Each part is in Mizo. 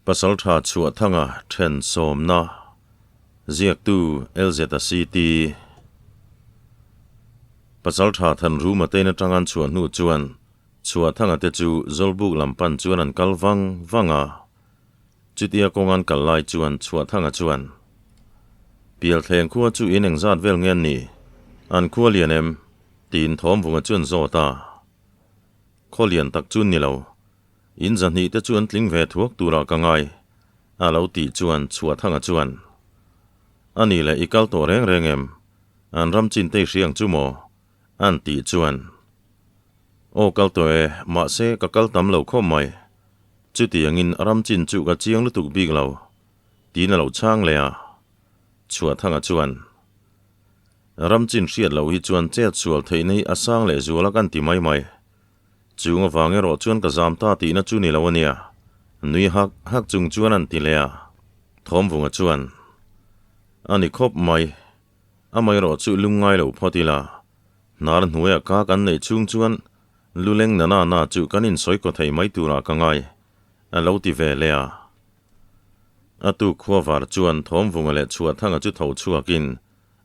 Pasaltha Chhuahthanga then sawmna ziaktu LZCT Pasaltha Thanruma te in atang an chhuah hnu chuan Chhuahthanga te chu Zawlbuk lam pan chuan an kal vang vang a. Chutia kawng an kal lai chuan Chhuahthanga chuan, Pialthleng khua chu in engzat vel nge an nih? An khua lian em? tiin Thawmvunga chuan zawt a. Khaw lian tak chu ni lo. In zahnih te chu an tling ve thuak turah ka ngai, a lo tih chuan Chhuahthanga chuan, A nih leh i kal tawh reng reng em? An ram chin te i hria ang chu maw? An tih chuan, Aw kal tawh e, mahse ka kal tam lo khawp mai. Chutiangin ram chin chu ka chiang lutuk bik lo, tiin a lo chhang leh a. Chhuahthanga chuan, Ram chin hriat loh hi chuan chet sual theihna hi a sang leh zual a kan ti mai mai. Chung avang erawh chuan ka zam ta tihna chu ni lo a nia, nui hak hak chung chuan an ti leh a. Thawmvunga chuan, A ni khawp mai, amaherawh chu lungngai lo phawt ila, hnar hnuaiah ka kan neih chhung chuan luleng na na na chu kan insawi kaw thei mai turah ka ngai, a lo ti ve leh a. A tuk khuavar chuan Thawmvunga leh Chhuahthanga chu tho chhuakin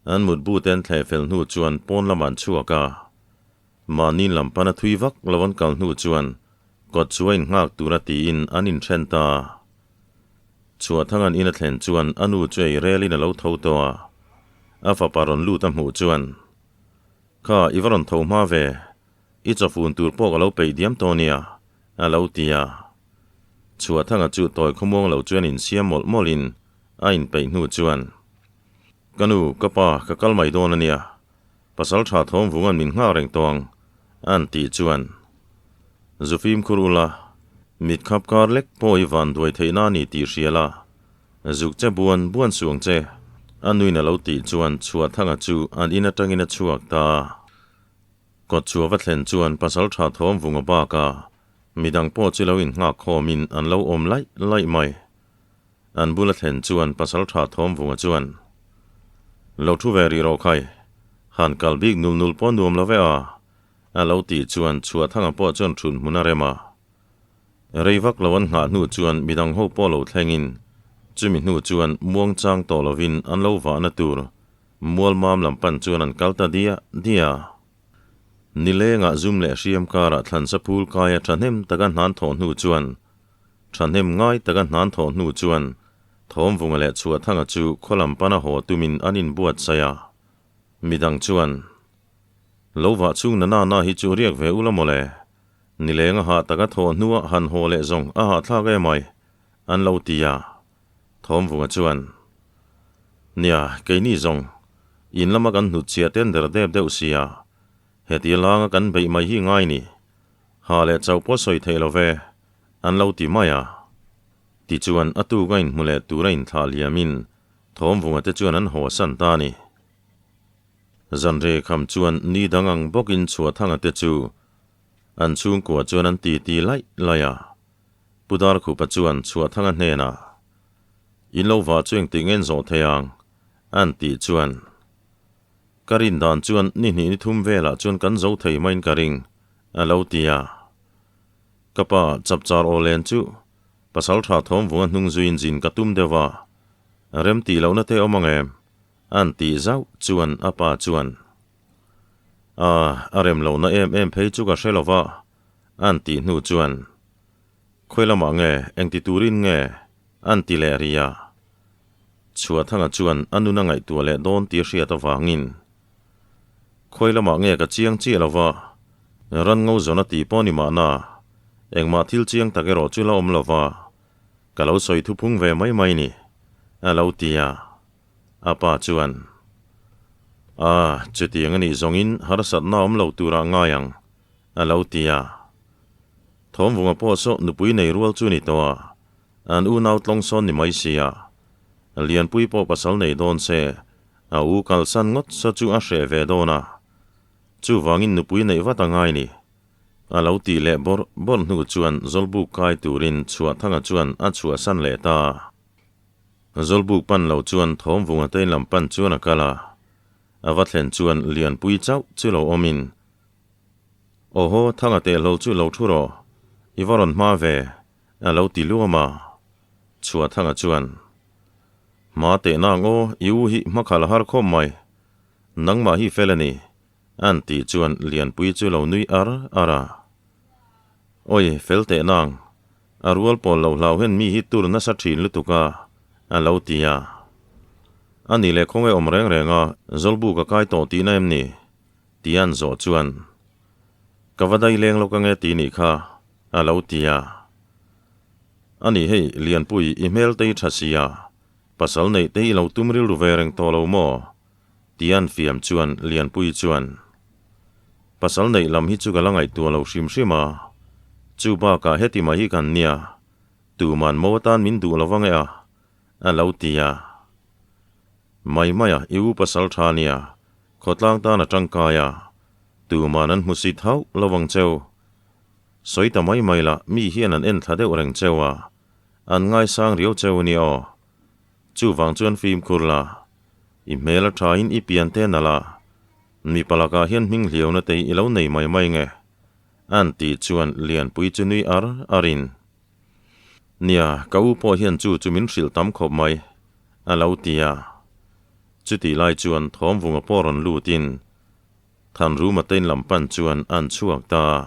an mutbu te an thleh fel hnu chuan pawn lamah an chhuak a. Mahni lam pana thui vak lo an kal hnu chuan kawt chu a innghak tura tiin an inthen ta a. Chhuahthang an in a thlen chuan a nu chu ei relin a lo tho tawh a. A fapa rawn lut a hmuh chuan, Kha, i va rawn tho hma ve, i chawfun tur pawh ka lo peih diam tawh nia, a lo ti a. Chhuahthanga chu tawi khawmuang lo chuan insiam mawlh mawlhin a inpeih hnu chuan, Ka nu, ka pa, ka kal mai dawn a nia, Pasal tha thawm vungan min nghak reng tawh ang, an tih chuan zu fimkhur ula, mit khap kar lek pawh i van duai theih na ni tih hria la, zuk che buan buan suh ang che, a nuin a lo tih chuan Chhuahthanga chu an in atangin a chhuak ta a. Kawt chhuah va thlen chuan pasal tha thawm vunga baka midang pawh chu lo innghak khawmin an lo awm laih laih mai. An bula thlen chuan pasal tha thawm vunga chuan, Lo thu ve rih rawh khai, han kal bik nul nul pawh nuam lo ve a, a lo tih chuan Chhuahthanga pawh chuan thun hmun a rem a. Rei vak lo an nghah hnu chuan midang ho pawh lo thlengin chumi hnu chuan muangchang tawh lovin an lo vahna tur mualmam lam pan chuan an kal ta diah diah a. Nilengah zum leh hriam karah thlansa phul kaia thahnem taka hnan thawh hnu chuan Thahnem ngai taka hnan thawh hnu chuan Thawmvunga leh Chhuahthanga chu khaw lam pana haw tumin an inbuatsaih a. Midang chuan, Lo vah chung na na na hi chu riak ve ula mawle. Nileng a hah taka thawh hnua han haw leh zawng a hahthlak emai, an lo ti a. Thawmvunga chuan, Nia, keini zawng, in lama kan hnutchhiah ten der dep deuh sia, heti langa kan beih mai hi ngai ni. Ha leh chauh pawh sawi theih lo ve, an lo ti mai a. Tichuan a tuk a inhmu leh tur a inthlah liamin Thawmvunga te chuan an haw san ta a ni. Zanre kham chuan ni dang ang bawkin Chhuahthanga te chu an chhungkua chuan an ti ti laih laih a. Pu Darkhupa chuan Chhuahthanga hnenah, In lo vah chu engtik nge an zawh thei ang? an tih chuan, Ka rin dan chuan ni hnih ni thum velah chuan kan zo thei maiin ka ring, a lo ti a. Ka pa chapchar aw len chu pasal tha thawm vunga hnung zuiin zin ka tum deuh a, rem tih lohna te awm ang em? An tih zauh chuan a pa chuan, A, a rem lohna em em phei chu ka hre lo va, an tih hnu chuan, Khawi lamah nge, engti turin nge? an ti leh ri a. Chhuahthanga chuan a nun a ngaihtuah leh dawn tih a hriat avangin, Khawi lamah nge ka chiang chiah lo va, ran ngo zawn a tih pawh ni mahna, engmah thil chiang tak erawh chu la awm lo va, ka lo sawi thuphung ve mai mai ni, a lo ti a. A pa chuan, A, chutiang a nih zawngin harsatna awm lo turah ngai ang, a lo ti a. Thawmvunga pawh saw nupui nei rual chu ni tawh a, an unau tlawng sawn ni mai sia. Lianpui pawh pasal nei dawn se, a u kalsan ngawt saw chu a hreh ve dawn a. Chuvangin nupui neih vat a ngai ni. A lo tih leh bawrh bawrh hnu chuan Zawlbuk kai turin Chhuahthanga chuan a chhuahsan leh ta. Zawlbuk pan lo chuan Thawmvunga te in lam pan chuan a kal a. A va thlen chuan Lianpui chauh chu lo awmin, Awhaw, Thanga teh hlawl chu lo thu rawh, i va rawn hma ve, a lo ti luam a. Chhuahthanga chuan, Hma teh nang aw, i u hi hmakhalh a har khawp mai. Nangmah hi fel a ni, an tih chuan Lianpui chu lo nui ar ar a. Awi, fel teh nang, a rual pawl lo hlau hian mi hi tur nasa thin lutuk a, a lo ti a. A nih leh khawnge awm reng reng a, Zawlbuk a kai tawh tihna em ni? Tih an zawh chuan, Ka va dai leng lawk ange tih nih kha, a lo ti a. A nih hei, Lianpui, i hmel te i tha si a, pasal neih te i lo tum rilru ve reng tawh lo maw? Tih an fiam chuan Lianpui chuan, Pasal neih lam hi chu ka la ngaihtuah lo hrim hrim a, chu bakah heti mai hi kan nia, tuman mo atan min duh lo vang e a, a lo ti a. Mai mai a, i u pasal tha nia, khawtlang tan a tangkai a, tuman an hmu sit hauh lo vang cheu. Sawi ta mai mai la, mi hian an en thla deuh reng cheu a, an ngaisang riau cheu nia aw. Chuvang chuan fimkhur la, i hmel a thain i pian te nalh a, mipa lakah hian hming hliauna te i lo nei mai mai nge? An tih chuan Lianpui chu nui ar arin, Nia, ka u pawh hian chu chu min hrilh tam khawp mai, a lo ti a. Chutih lai chuan Thawmvunga pawh rawn lutin Thanruma te in lam pan chuan an chhuak ta a.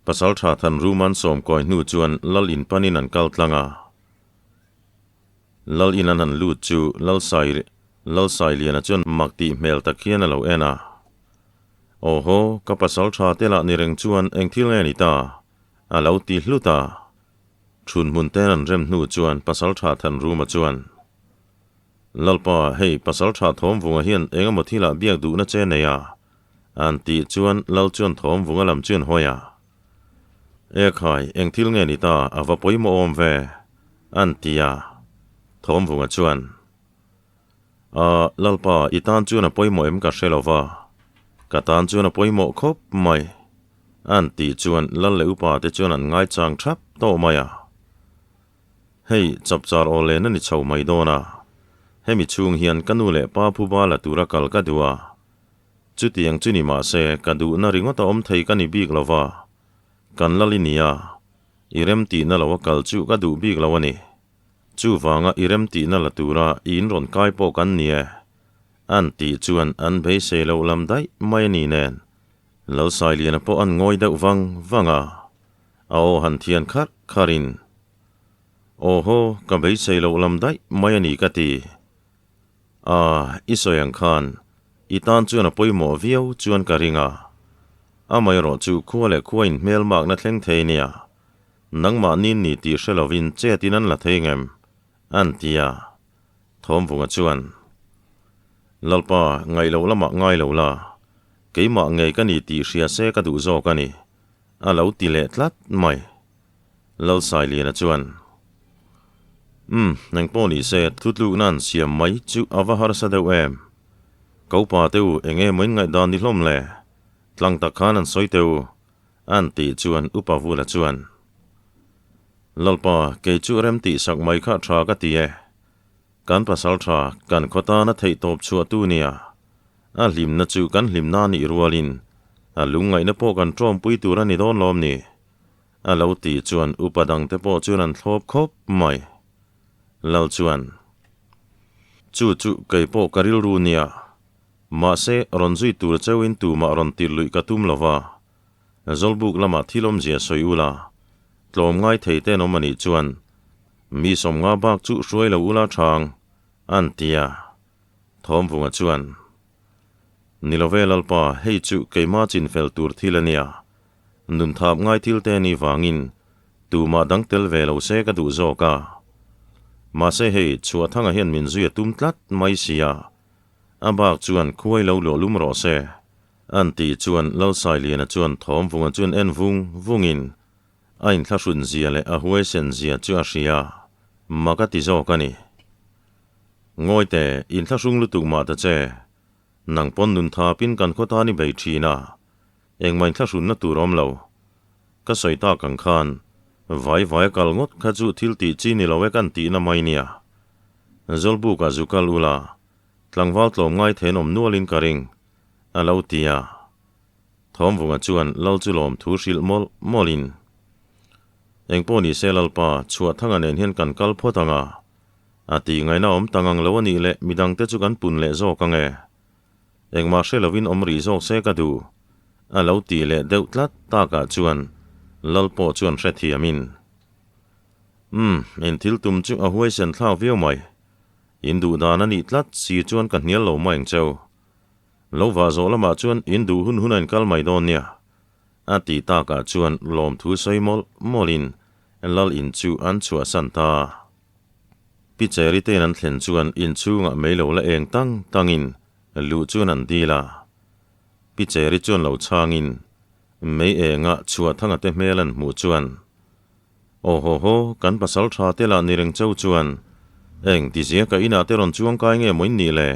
Pasaltha Thanruma'n sawmkawi hnu chuan Lal in panin an kal tlang a. Lal in an han lut chu Lalsai Lalsailiana chuan mak tih hmel tak hian a lo en a. Aw haw, ka pasal tha te lah ni reng chuan eng thil nge ni ta? a lo ti hlut a. Chhun hmun ten an rem hnu chuan pasal tha Thanruma chuan, Lalpa, hei pasal tha Thawmvunga hian eng emaw thilah biak duhna che nei a? an tih chuan Lal chuan Thawmvunga lam chu an hawi a. Ekhai, eng thil nge ni ta, a va pawimawh awm ve, an ti a. Thawmvunga chuan, Ahh, Lalpa, i tan chuan a pawimawh em ka hre lo va, ka tan chuan a pawimawh khawp mai, an tih chuan Lal leh upa te chuan an ngaichang thap tawh mai a. Hei, chapchar aw len a ni chho mai dawn a, hemi chhung hian ka nu leh pa phuba la tura kal ka duh a, Chutiang chu ni mah se, ka duhna ringawt a awm thei ka ni bik lo va, kan lal i nia, i remtihna lo a kal chu ka duh bik lo a ni. Chuvanga i remtihna la tura i inrawn kai pawh kan ni e, an tih chuan an beisei loh lam daih mai a ni nen, Lalsailiana pawh an ngawi deuh vang vang a, a aw han thian kharh kharhin, Aw haw, ka beisei loh lam daih mai a ni ka ti. A, i sawi ang khan, i tan chuan a pawimawh viau chuan ka ring a. Amaherawh chu khua leh khua in hmelmakna thleng thei nia, nangmah nin ni tih hre lovin chet in an la thei ngem? an ti a. Thawmvunga chuan, Lalpa, ngaih loh lamah ngai lo la, keimah ngei ka ni tih hria se ka duh zawk a ni, a lo ti leh tlat mai. Lalsailiana chuan, Umm, nang pawh ni se, thutlukna an siam mai chu a va harsa deuh em? Ka upa te u, eng emaw in ngaihdan ni hlawm le? Tlang tak khan an sawi teh u, an tih chuan Upa Vula chuan, Lalpa, kei chu rem tih sak mai kha tha ka ti e. Kan pasal tha, kan khaw tana theih tawp chhuah tu nia. A hlimna chu kan hlimna nih rualin a lungngaihna pawh kan tawmpui tur a ni dawn lawm ni? A lo tih chuan upa dangte pawh chuan an thlawp khawp mai. Lal chuan, Chu chu kei pawh ka rilru nia. Mahse, rawn zui tur cheuhin tumah rawn tirh luih ka tum lo va. Zawlbuk lamah thil awmzia sawi ula, tlawm ngai thei te an awm a nih chuan mi sawmnga bak chu hruai lo ula chang, an ti a. Thawmvunga chuan, Ni lo ve Lalpa, hei chu keimah chinfel tur thil a nia. Nun thap ngai thil te ni vangin tumah dang tel ve lo se ka duh zawk a. Mahse hei Chhuahthanga hian min zui a tum tlat mai sia, a bak chuan khuai lo luah lum rawh se, an tih chuan Lalsailiana chuan Thawmvunga chuan en vung vungin a inthlahrun zia leh a huaisen zia chu a hria, mak a ti zawk a ni. Ngawite, inthlahrung lutuk mah ta che, nang pawn nun thapin kan khaw tan i bei thin a, Engmah inthlahrunna tur awm lo. Ka sawi tak ang khan, vai vai a kal ngawt kha chu thil tih chi ni lo e kan tihna mai nia. Zawlbukah zu kal ula, tlangval tlawm ngai then awm nualin ka ring, a lo ti a. Thawmvunga chuan Lal chu lawm thu hrilh mawlh mawlhin. Engpawh ni se Lalpa, Chhuahthanga nen hian kan kal phawt ang a. A tih ngaihna awm ta ngang lo a nih leh midangte chu kan pun leh zawk ang e. Engmah hre lovin awm rih zawk se ka duh. A lo tih leh deuh tlat takah chuan Lal pawh chuan hrethiamin, Umm, in thil tum chu a huaisen thlak viau mai. In duh dan a nih tlat si chuan ka hnial lo mai ang cheu. Lo vah zawh lamah chuan in duh hun hun a inkal mai dawn nia. A tih takah chuan lawmthu sawi mawlh mawlhin Lal in chu an chhuahsan ta. Pi Cherry tein an thlen chuan inchhungah mei lo la eng tang tangin luh chuan an dil a. Pi Cherry chuan lo chhangin mei enga Chhuahthanga te hmel an hmuh chuan, Aw haw haw, kan pasal tha te lah ni reng cheu chuan eng tizia ka inah te rawn chuang kai nge maw in nih le?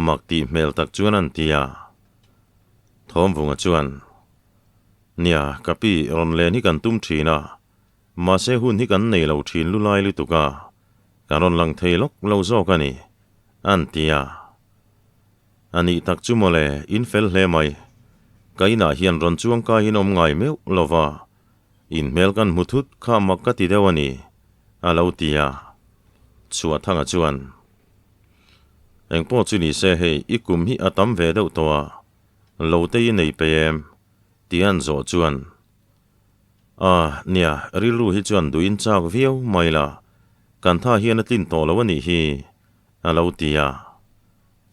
Mak tih hmel tak chuan an ti a. Thawmvunga chuan, Nia, ka pi, rawn len hi kan tum thin a. Mahse hun hi kan nei lo thin lu lai lutuk a, kan rawn lang thei lawk lo zawk a ni, an ti a. A nih tak chu mawle, in fel hle mai. Ka inah hian rawn chuang kai in awm ngai meuh lo va, in hmel kan hmu thut kha mak ka ti deuh a ni, a lo ti a. Chhuahthanga chuan, Engpawh chu ni se hei, i kum hi a tam ve deuh tawh a, lo te i nei peih em? tih an zawh chuan, A, nia, rilru hi chuan duhin chak viau mai la, kan tha hian a tlin tawh lo a nih hi, a lo ti a.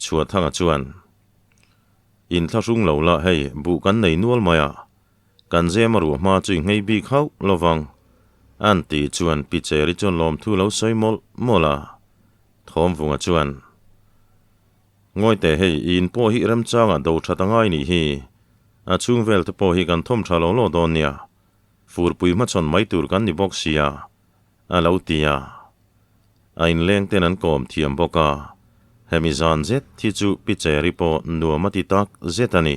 Chhuahthanga chuan, Inthlahrung lo la, hei, buh kan nei nual mai a, kan zem a ruah hma chu i nghei bik hauh lo vang, an ti chuan Pi Cheri chuan lawmthu lo sawi mawlh mawlh a. Thawmvunga chuan, Ngawite hei, i in pawh hi remchangah do that a ngai nih hi. A chhung vel te pawh hi kan thawm tha lo lo dawn nia. Furpui hmachhawn mai tur kan ni bawk sia, a lo ti a. A inleng ten an kawm thiam bawk a, hemi zan zet hi chu Pi Cherry pawh nuam a ti tak zet a ni.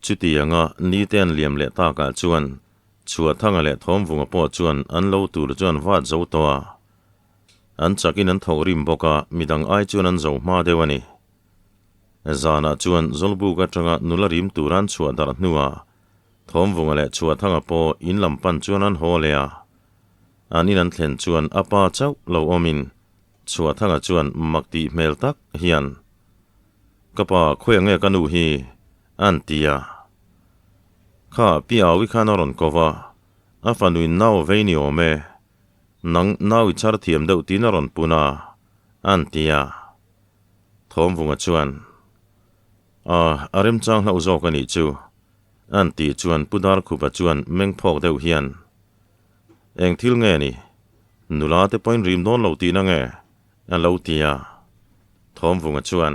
Chutianga nite an liam leh takah chuan Chhuahthanga leh Thawmvunga pawh chuan an lo tur chuan vat zo tawh a. An chakin an thawk rim bawk a, midang ai chuan an zo hma deuh a ni. Zanah chuan Zawlbuk atanga nula rim tur an chhuah darh hnuah Thawmvunga leh Chhuahthanga pawh in lam pan chuan an haw leh a. An in an thlen chuan a pa chauh lo awmin Chhuahthanga chuan mak tih hmel tak hian, Ka pa, khawiah nge ka nu hi? an ti a. Kha, Pi Awi khan a rawn ko va, a fanuin nau a vei ni awm e. Nang nau i chhar thiam deuh tiin a rawn pun a, an ti a. Thawmvunga chuan, A, a remchang hlauh zawk a nih chu, an tih chuan Pu Darkhupa chuan meng phawk deuh hian, Eng thil nge ni? Nula te pawhin rim dawn lo tihna nge? a lo ti a. Thawmvunga chuan,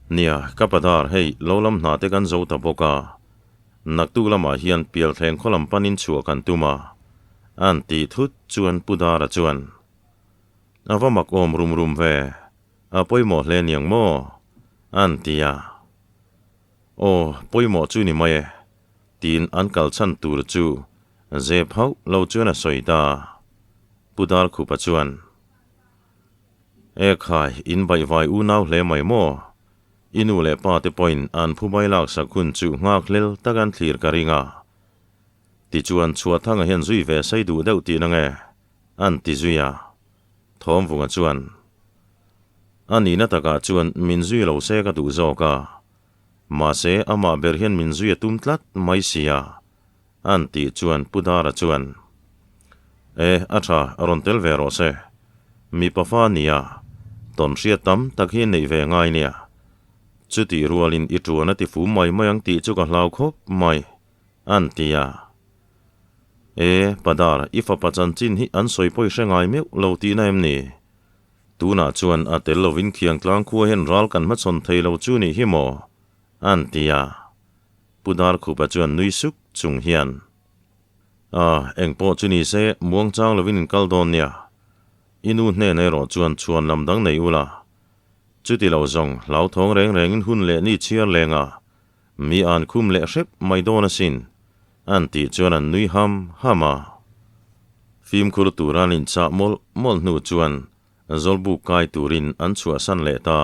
Nia, ka padar hei lo lam hna te kan zo ta bawk a, naktuk lamah hian pialthleng khaw lam panin chhuah kan tum a, an tih thut chuan Pu Dara chuan, A va mak awm rum rum ve, a pawimawh hle niang maw? an ti a. Aw, pawimawh chu ni mai e, tiin an kal chhan tur chu zep hauh lo chuan a sawi ta. Pu Darkhupa chuan, E khai, in baihvai unau hle mai maw? I nu leh pa te pawhin an phubai laksak hun chu nghak hlel tak an thlir ka ring a. Tichuan Chhuahthanga hian zui ve sei duh deuh tihna nge? an ti zui a. Thawmvunga chuan, A nihna takah chuan min zui lo se ka duh zawk a. Mahse, amah ber hian min zui a tum tlat mai sia, an tih chuan Pu Dara chuan, E, a tha, rawn tel ve rawh se. Mipa fa nia, tawn hriat tam tak hi neih ve ngai nia. Chutih rualin i tuan a ti fum mai mai ang tih chu ka hlau khawp mai, an ti a. E, Padar, i fapa chanchin hi an sawi pawi hre ngai meuh lo tihna em ni? Tunah chuan a tel lovin Khiangtlang khua hian ral kan hmachhawn thei lo chu nih hi maw? an ti a. Pu Darkhupa chuan nui suk chung hian, A, engpawh chu ni se, muangchang lovin in kal dawn nia. I nu hnenah erawh chuan chhuan lam dang nei ula. Chuti lo zawng, hlauthawng reng rengin hun leh ni chhiar leng a, mi an khum leh hrep mai dawn asin, an tih chuan an nui ham ham a. Fimkhur tura an inchah mawlh mawlh hnu chuan Zawlbuk kai turin an chhuahsan leh ta.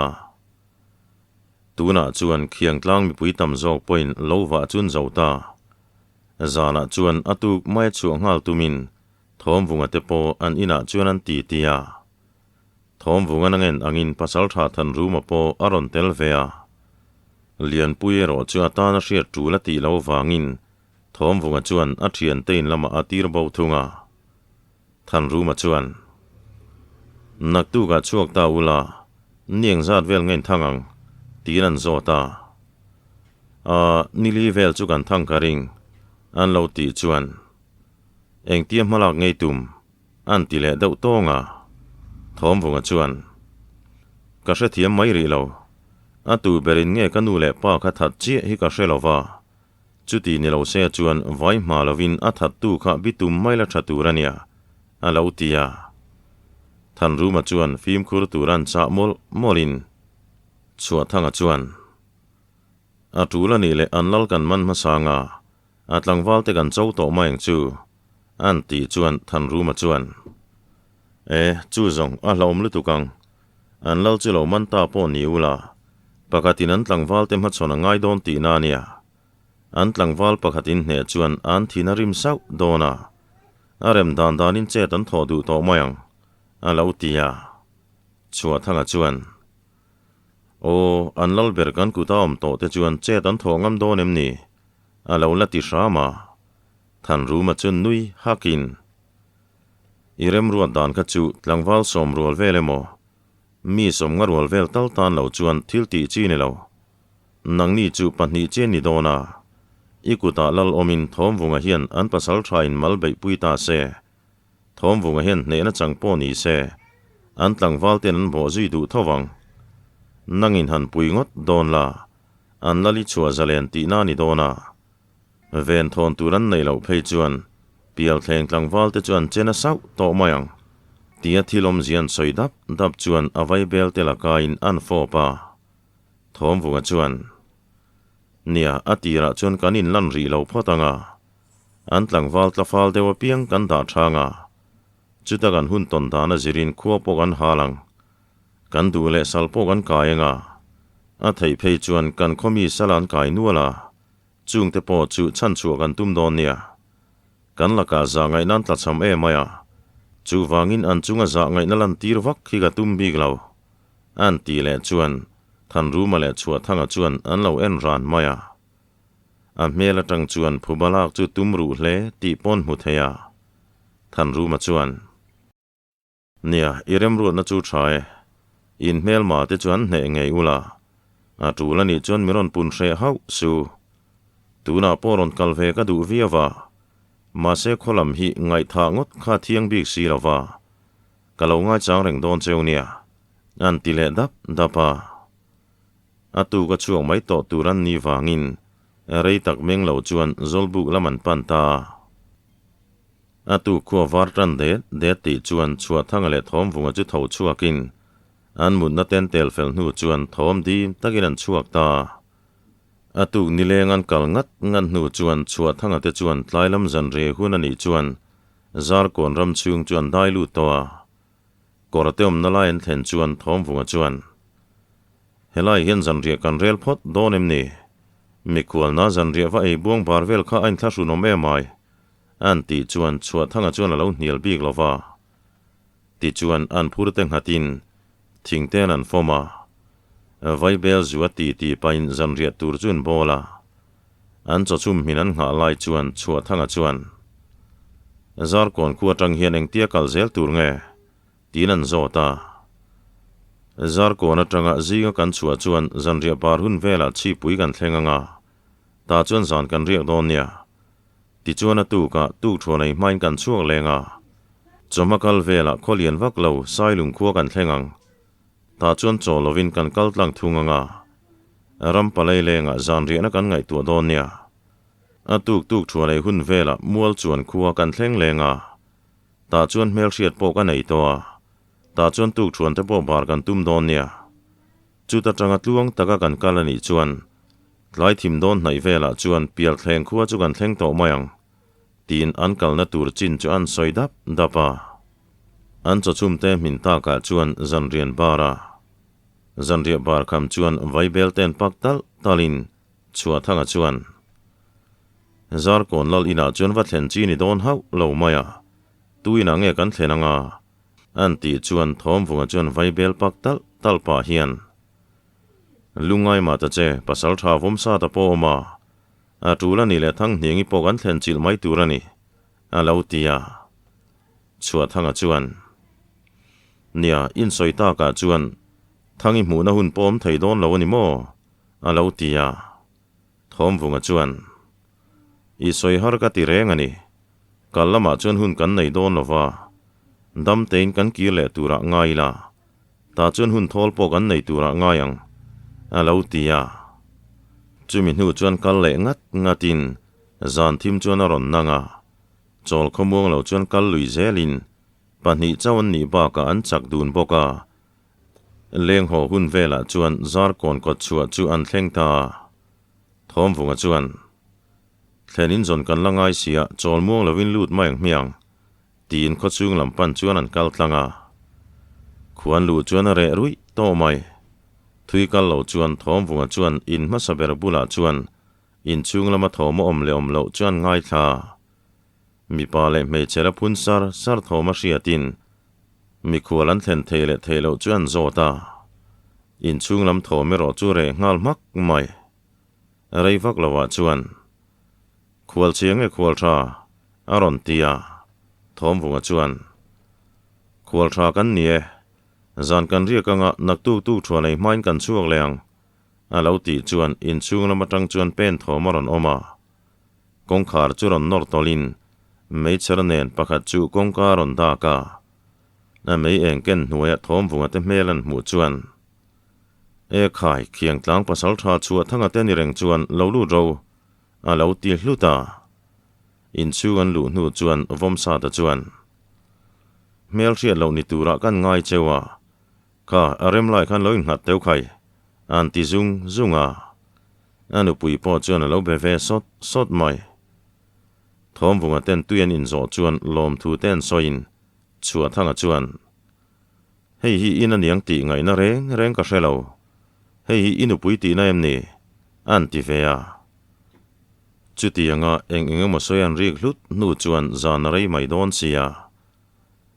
Tunah chuan Khiangtlang mipui tam zawk pawhin lo vah chun zo ta. Zanah chuan a tuk mai a chhuah nghal tumin Thawmvunga te pawh an inah chuan an ti ti a. Thawmvunga na ngen angin Pasaltha Thanruma pawh a rawn tel ve a. Lianpui erawh chu a tan a hriat tul a tih loh vangin Thawmvunga chuan a thiante in lamah a tir bo thung a. Thanruma chuan, Naktukah chhuak ta ula, ni engzat vel nge in thang ang? tiin an zawt a. Aa, nili vel chu kan thang ka ring, an lo tih chuan, Engtia hmalak ngei tum? an ti leh deuh tawng a. Thawmvunga chuan, Ka hrethiam mai rih lo. A tu berin nge ka nu leh pa kha that chiah hi ka hre lo va. Chuti ni lo se chuan vai hma lovin a thattu kha bitum mai la tha tur a nia, a lo ti a. Thanruma chuan fimkhur tur an chah mawlh mawlhin Chhuahthanga chuan, A tul a nih leh an lal kan man hmasa nga, a tlangval te kan cho tawh mai ang chu, an tih chuan Thanruma chuan, E, chu zawng a hlauhawm lutuk ang, an lal chu lo man ta pawh ni ula, pakhatin an tlangval te hmachhawn a ngai dawn tihna a nia. An tlangval pakhatin hneh chuan an thin a rim sauh dawn a, a rem dan danin chet an thawh duh tawh mai ang, a lo ti a. Chhuahthanga chuan, Aw, an lal ber kan kut a awm tawh te chuan chet an thawh ngam dawn em ni? A lo la ti hram a. Thanruma chu nui hakin, I remruat dan kha chu tlangval sawmrual vel emaw, mi sawmnga rual vel tal tan lo chuan thil tih chi ni lo. Nangni chu pahnih chian ni dawn a, i kutah lal awmin Thawmvunga hian an pasal thain mal beihpui ta se, Thawmvunga hian hnehna chang pawh ni se, an tlangval ten an bawh zui duh tho vang. Nangin han pui ngawt dawn la, an lal i chhuah zalen tihna ni dawn a. Ven thawn tur an neih loh phei chuan Pialthleng tlangval te chu an che na sauh tawh mai ang tia thil awmzia an sawi dap dap chuan a vaibel te lakain an fawp a. Thawmvunga chuan, Nia, a tirah chuan kan inlan rih lo phawt ang a, an tlangval tlafal deuh apiang kan dah thang a, chuta kan hun tawn dan a zirin khua pawh kan hal ang. Kan duh leh sal pawh kan kai ang a, a theih phei chuan kan khawmi sal an kai nual a, Chungte pawh chu chhanchhuah kan tum dawn nia. Kan lakah zah ngaihna an tlachham em mai a, chuvangin an chunga zah ngaihna lantir vak hi ka tum bik lo. An tih leh chuan Thanruma leh Chhuahthanga chuan an lo en ran mai a. A hmel atang chuan phuba lak chu tum ruh hle tih pawn hmu thei a. Thanruma chuan. Nia, i remruatna chu tha e. In hmelma te chu an hneh ngei ula. A tul a nih chuan mi rawn pun hreh hauh su. Tunah pawh rawn kal ve ka duh viau a. Mahse khaw lam hi ngaihthah ngawt kha thiang bik si lo va. Ka lo ngaichang reng dawn cheu nia. An ti leh dap dap a. A tuk a chhuak mai tawh tur an nih vangin rei tak meng lo chuan Zawlbuk lam an pan ta a. A tu khua var tan det det tih chuan Chhuahthanga leh Thawmvunga chu tho chhuakin an mutna ten tel fel hnu chuan thawm dim takin an chhuak ta. A tuk nileng an kal ngat ngat hnu chuan Chhuahthanga te chuan tlailam zanre hun a nih chuan Zarkawn ram chhung chu an dai lut tawh a. Kawrte awmna lai an thlen chuan Thawmvunga chuan, Helai hian zanriah kan rel phawt dawn em ni? Mikhualna zanriah va ei buang bar vel kha a inthlahrunawm em ai? An tih chuan Chhuahthanga chuan a lo hnial bik lo va. Tichuan an phur te nghatin thing ten an fawm a. Vaibel zu a ti ti pahin zanriah tur chu an bawl a. An chawchhum hmin an nghah lai chuan Chhuahthanga chuan, Zarkawn khu atang hian engtia kal zel tur nge? tiin an zawt a. Zarkawn atanga zinga kan chhuah chuan zanriah bar hun velah chhipui kan thleng ang a, tah chuan zan kan riak dawn nia. Tichuan a tukah tukṭhuan ei hmain kan chhuak leng a, chawhma kal velah khaw lian vak lo Sailung khua kan thleng ang. Tah chuan chaw lovin kan kal tlang thung ang a, ram palai lengah zan riahna kan ngaihtuah dawn nia. A tuk tukṭhuan ei hun velah mual chuan khua kan thleng leng a, tah chuan hmelhriat pawh ka nei tawh a, tah chuan tukṭhuan te pawh bar kan tum dawn nia. Chuta tanga tluang taka kan kal a nih chuan Tlai thim dawn hnaih velah chuan Pialthleng khua chu kan thleng tawh mai ang, tiin an kalna tur chin chu an sawi dap dap a. An chawchhumte hmin takah chuan zanrian bar a. Zanriah bar kham chuan vaibel ten pak talh talhin Chhuahthanga chuan, Zarkawn lal inah chuan va thlen chi ni dawn hauh lo mai a, tu inah nge kan thlen anga? An tih chuan Thawmvunga chuan vaibel pak talh talh pah hian, Lungngai mah ta che, pasal tha vawm sa ta pawh awm a, a tul a nih leh Thanghniangi pawh kan thlen chilh mai tur a ni, a lo ti a. Chhuahthanga chuan, Nia, insawi takah chuan Thangi hmuhna hun pawh awm thei dawn lo a ni maw? a lo ti a. Thawmvunga chuan, I sawi har ka ti reng a ni. Kal lamah chuan hun kan nei dawn lo va, dam tein kan kir leh turah ngai ila, tah chuan hun thawl pawh kan nei turah ngai ang, a lo ti a. Chumi hnu chuan kal leh ngat ngatin zan thim chuan a rawn nang a, chawl khawmuang lo chuan kal lui zelin pahnih chauh an nih bakah an chak dun bawk a. Leng haw hun velah chuan Zarkawn kawt chhuah chu an thleng ta a. Thawmvunga chuan, Thlen in zawn kan la ngai sia, chawl muang lovin lut mai ang hmiang, tiin khawchhung lam pan chuan an kal tlang a. Khuan luh chuan a reh ruih tawh mai. Thui kal lo chuan Thawmvunga chuan in hmasa ber bulah chuan inchhung lama thawm a awm leh awm loh chuan ngaithla. Mipa leh hmeichhe la phun sar sar thawm a hriatin mikhual an thlen thei leh thei loh chu an zawt a, inchhung lam thawm erawh chu reh nghal hmak mai. Rei vak lovah chuan, Khual chhia nge khual tha? a rawn ti a, Thawmvunga chuan, Khual tha kan ni e, zan kan riak anga naktuk tuk thuan ei hmain kan chhuak leh ang, a lo tih chuan inchhung lam atang chuan pen thawm a rawn awm a. Kawngkhar chu rawn nawr tawlhin meichher nen pakhat chu kawngka a rawn dak a. A mei eng ken hnuaia thawmvunga te hmel an hmuh chuan, E khai, khiang tlang pasal tha chhuah thanga te ni reng chuan lo lut ro, a lo ti hlut a. Inchhung an luh hnu chuan Vawmsata chuan, Hmel hriat loh ni turah kan ngai cheu a, Kha, a rem lai khan lo innghat teuh khai, an ti zung zung a. A nupui pawh chuan a lo be ve sawt sawt mai. Thawmvunga ten tui an inzawh chuan lawmthu te an sawiin Chhuahthanga chuan, Hei hi in aniang tih ngaihna reng reng ka hre lo. Hei hi i nupui tihna em ni? An ti ve a. Chutianga eng eng emaw sawi an rik hlut hnu chuan zan a rei mai dawn sia.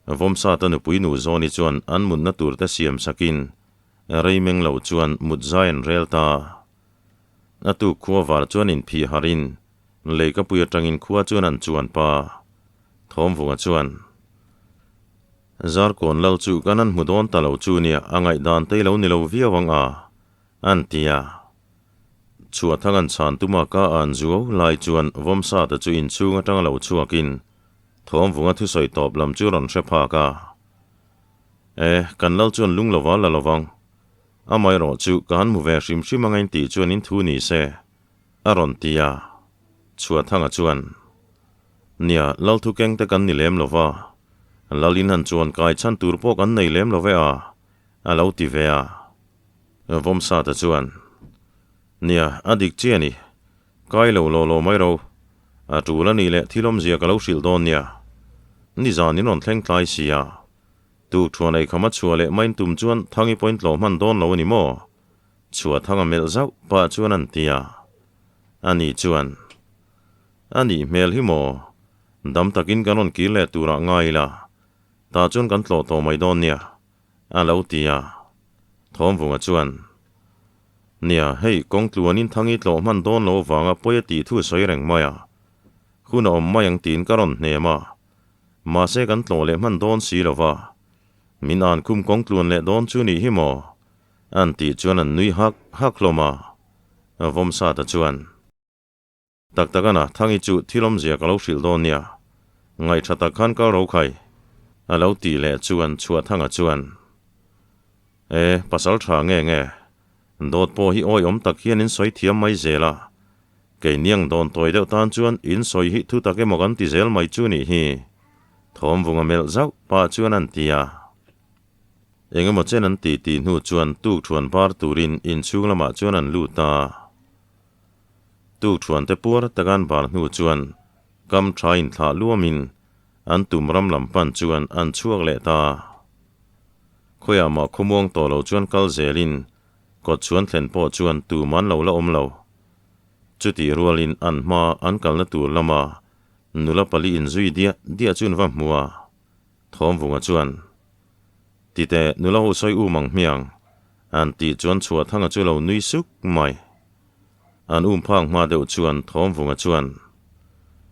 Vawmsata nupui nu Zawni chuan an mutna tur te siam sakin rei meng lo chuan mut zai an rel ta. A tuk khua var chuan inphih harin leikapui atangin khua chuan an chuan pa. Thawmvunga chuan, Zarkawn lal chu kan an hmu dawn ta lo chu nia a ngaihdan te lo ni lo viau ang a, an ti a. Chhuahthang an chhan tuma ka an zuau lai chuan Vawmsata chu inchhung atanga lo chhuakin Thawmvunga thusawi tawp lam chu rawn hre phak a. E, kan lal chuan lung lova la lovang. Amaherawh chu ka han hmu ve hrim hrim anga in tih chuan in thu ni se, a rawn ti a. Chhuahthanga chuan, Nia, lal thu keng te kan ni lem lova, lal in han chuan kai chhan tur pawh kan nei lem lo ve a, a lo ti ve a. Vawmsata chuan, Nia, a dik chiah a ni. Kai lo law law mai ro. A tul a nih leh thil awmzia ka lo hrilh dawn nia. Nizan in rawn thleng tlai si a. Tuk thuan ei kham a chhuah leh main tum chuan Thangi pawhin tlawh hman dawn lo a ni maw? Chhuah Thanga melh zauh pah chuan an ti a. A ni chuan, A nih hmel hi maw? Dam takin kan rawn kir leh turah ngai ila, tah chuan kan tlawh tawh mai dawn nia, a lo ti a. Thawmvunga chuan, Nia, hei kawng tluanin Thangi tlawh hman dawn lo avanga pawi a tih thu sawi reng mai a. Hun a awm mai ang tiin ka rawn hnem a. Mahse kan tlawh leh hman dawn si lo va. Min an khum kawng tluan leh dawn chu nih hi maw? An tih chuan an nui hak hak hlawm a. Vawmsata chuan. Tak tak ana, Thangi chu thil awmzia ka lo hrilh dawn nia. Ngaihṭha tak khan kal ro khai. A lo tih leh chuan Chhuahthanga chuan, E, pasal ṭha nge nge? Dawt pawh hi awiawm tak hian in sawi thiam mai zel a. Kei niang dawn tawi deuh tan chuan in sawi hi thu tak emaw kan ti zel mai chu nih hi. Thawmvunga melh zauh pah chuan an ti a. Engemaw chen an ti tih hnu chuan tukṭhuan bar turin inchhung lamah chuan an lut a. Tukṭhuan te puar taka an bar hnu chuan kam tha inthlah luamin an tum ram lam pan chuan an chhuak leh ta. Khawiah mah khawmuang tawh lo chuan kal zelin kawt chhuan thlen pawh chuan tum an lo la awm lo. Chutih rualin an hma an kalna tur lama nula pali inzui diah diah chu an va hmu a. Thawmvunga chuan, Titeh, nula ho sawi um ang hmiang, an tih chuan Chhuahthanga chu lo nui suk mai. An um phak hma deuh chuan Thawmvunga chuan,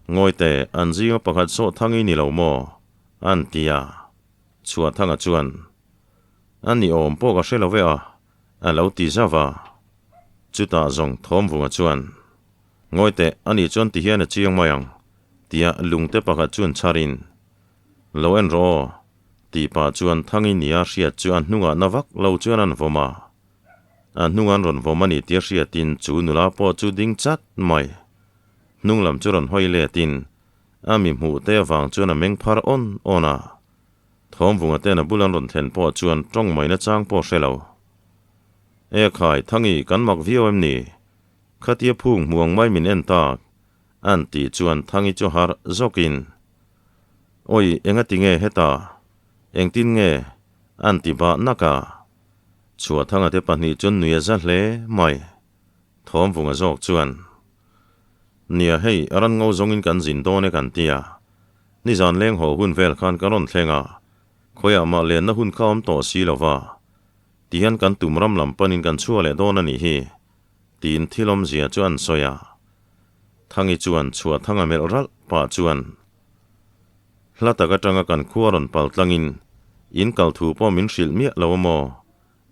Ngawite, an zinga pakhat sawh thangi ni lo maw? an ti a. Chhuahthanga chuan, A ni awm pawh ka hre lo ve a, a lo ti zauh a. Chutah zawng Thawmvunga chuan, Ngawite, ani chuan ti hian a chiang mai ang, tia lungte pakhat chuan chharin, Lo en rawh aw, tih pah chuan Thangi nia hriat chu a hnungah na vak lo chuan an vawm a. A hnung an rawn vawm a ni tia hriatin chu nula pawh chu ding chat mai. Hnung lam chu rawn hawi letin a mi hmuh te avang chuan a meng phar awn awn a. Thawmvunga ten a bul an rawn thlen pawh chuan tawng mai nachang pawh hre lo. E khai, Thangi, kan mak viau em ni? Khatia phung hmu ang mai min en tak, an tih chuan Thangi chu harh zawkin, Awi, engati nge heta? Engtin nge? an ti bah nak a. Chhuahthanga te pahnih chuan nui a za hle mai. Thawmvunga zawk chuan, Nia hei, a ran ngo zawngin kan zin dawn e kan ti a. Nizan leng haw hun vel khan ka rawn thleng a, khawiah mah lenna hun kha awm tawh si lo va, tihian kan tum ram lam panin kan chhuah leh dawn a nih hi, tiin thil awmzia chu an sawi a. Thangi chuan Chhuahthanga melh ralh pah chuan, Hla tak atanga kan khua rawn pal tlangin in kal thu pawh min hrilh miah lo a maw?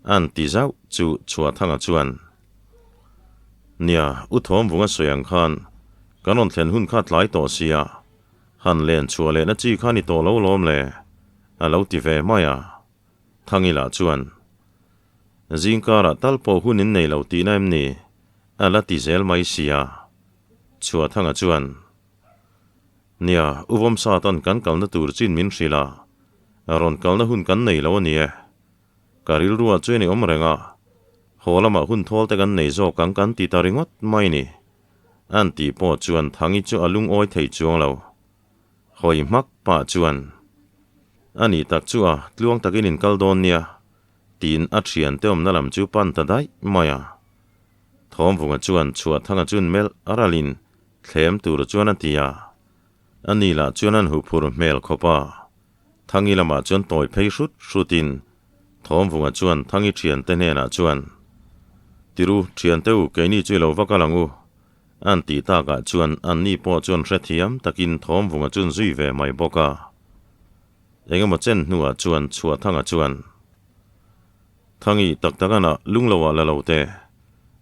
An ti zauh chu Chhuahthanga chuan, Nia, U Thawmvunga sawi ang khan kan rawn thlen hun kha tlai tawh sia, han len chhuah lehna chi kha ni tawh lo lawm le, a lo ti ve mai a. Thangila chuan, Zingkarah tal pawh hun in nei lo tihna em ni? A la ti zel mai sia. Chhuahthanga chuan, Nia, U Vawmsatan kan kalna tur chin min hrilh a, rawn kalna hun kan nei lo a ni e. Ka rilruah chuan i awm reng a, haw lamah hun thawl te kan nei zawk ang kan ti ta ringawt mai ni. An tih pawh chuan Thangi chu a lungawi thei chuang lo. Hawi hmak pah chuan, A nih tak chu a, tluang takin in kal dawn nia, tiin a thiante awmna lam chu pan ta daih mai a. Thawmvunga chuan Chhuahthanga chun melh a ralin thlem tur chuan a ti a. A ni lah chuan an huphur hmel khawp a. Thangi lamah chuan tawi phei hrut hrutin Thawmvunga chuan Thangi thiante hnenah chuan, Tiru, thiante u, keini chu i lo va kal ang u, An tih takah chuan anni pawh chuan hrethiam takin Thawmvunga chun zui ve mai bawk a. Engemaw chen hnuah chuan Chhuahthanga chuan, Thangi, tak tak ana lungloah la lo teh.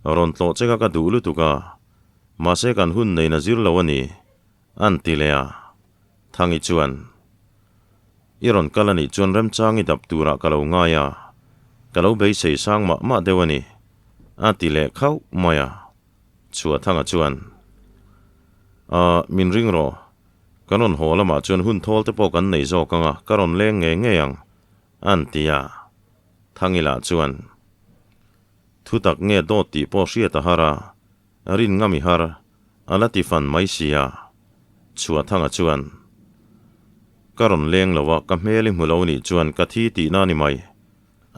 Rawn tlawh che kha ka duh lutuk a, mahse kan hun nein a zir lo a ni, an ti leh a. Thangi chuan, I rawn kal a nih chuan remchang i dap turah ka lo ngai a, ka lo beisei sang mah mah deuh a ni, a ti leh khauh mai a. Chhuahthanga chuan, Ahh, min ring rawh. Kan rawn haw lamah chuan hun thawl te pawh kan nei zawk ang a, ka rawn leng ngei ngei ang, an ti a. Thangila chuan, Thutak nge dawt tih pawh hriat a har a, rin ngam i har, a la ti fan mai si a. Chhuahthanga chuan, Ka rawn leng lo a, ka hmel i hmu lo nih chuan ka thi tihna a ni mai,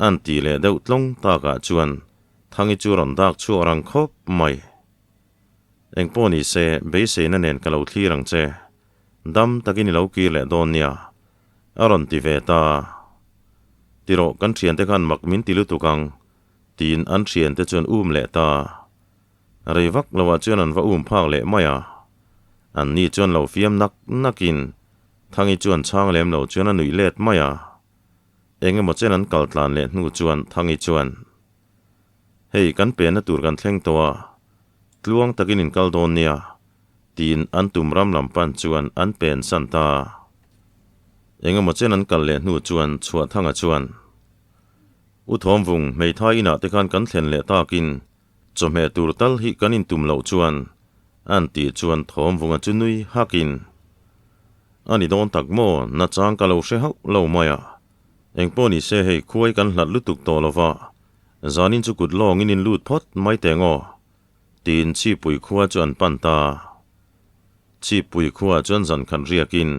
an ti leh deuh tlawng takah chuan Thangi chu rawn dak chhuak rang khawp mai. Engpawh ni se, beiseina nen ka lo thlir ang che. Dam takin i lo kir leh dawn nia, a rawn ti ve ta. Tirawh, kan thiante khan mak min ti lutuk ang, tiin an thiante chuan um leh ta. Rei vak loah chuan an va um phak leh mai a. Anni chuan lo fiam nak nakin Thangi chuan chhang lem lo chuan a nuih let mai a. Eng emaw chen an kal tlan leh hnu chuan Thangi chuan, Hei, kan penna tur kan thleng tawh a, tluang takin in kal dawn nia, tiin an tum ram lam pan chuan an pen san ta. Eng emaw chen an kal leh hnu chuan Chhuahthanga chuan, U Thawmvung, hmeithai inah te khan kan thlen leh takin chawhmeh tur tal hi kan intum loh chuan, an tih chuan Thawmvunga chu nui hakin, A ni dawn tak maw, nachang ka lo hre hauh lo mai a. Engpawh ni se hei khuai kan hlat lutuk tawh lo va, zanin chu kut lawngin in lut phawt mai teh ngaw, tiin Chhipui khua chu an pan ta. Chhipui khuaah chuan zan khat riakin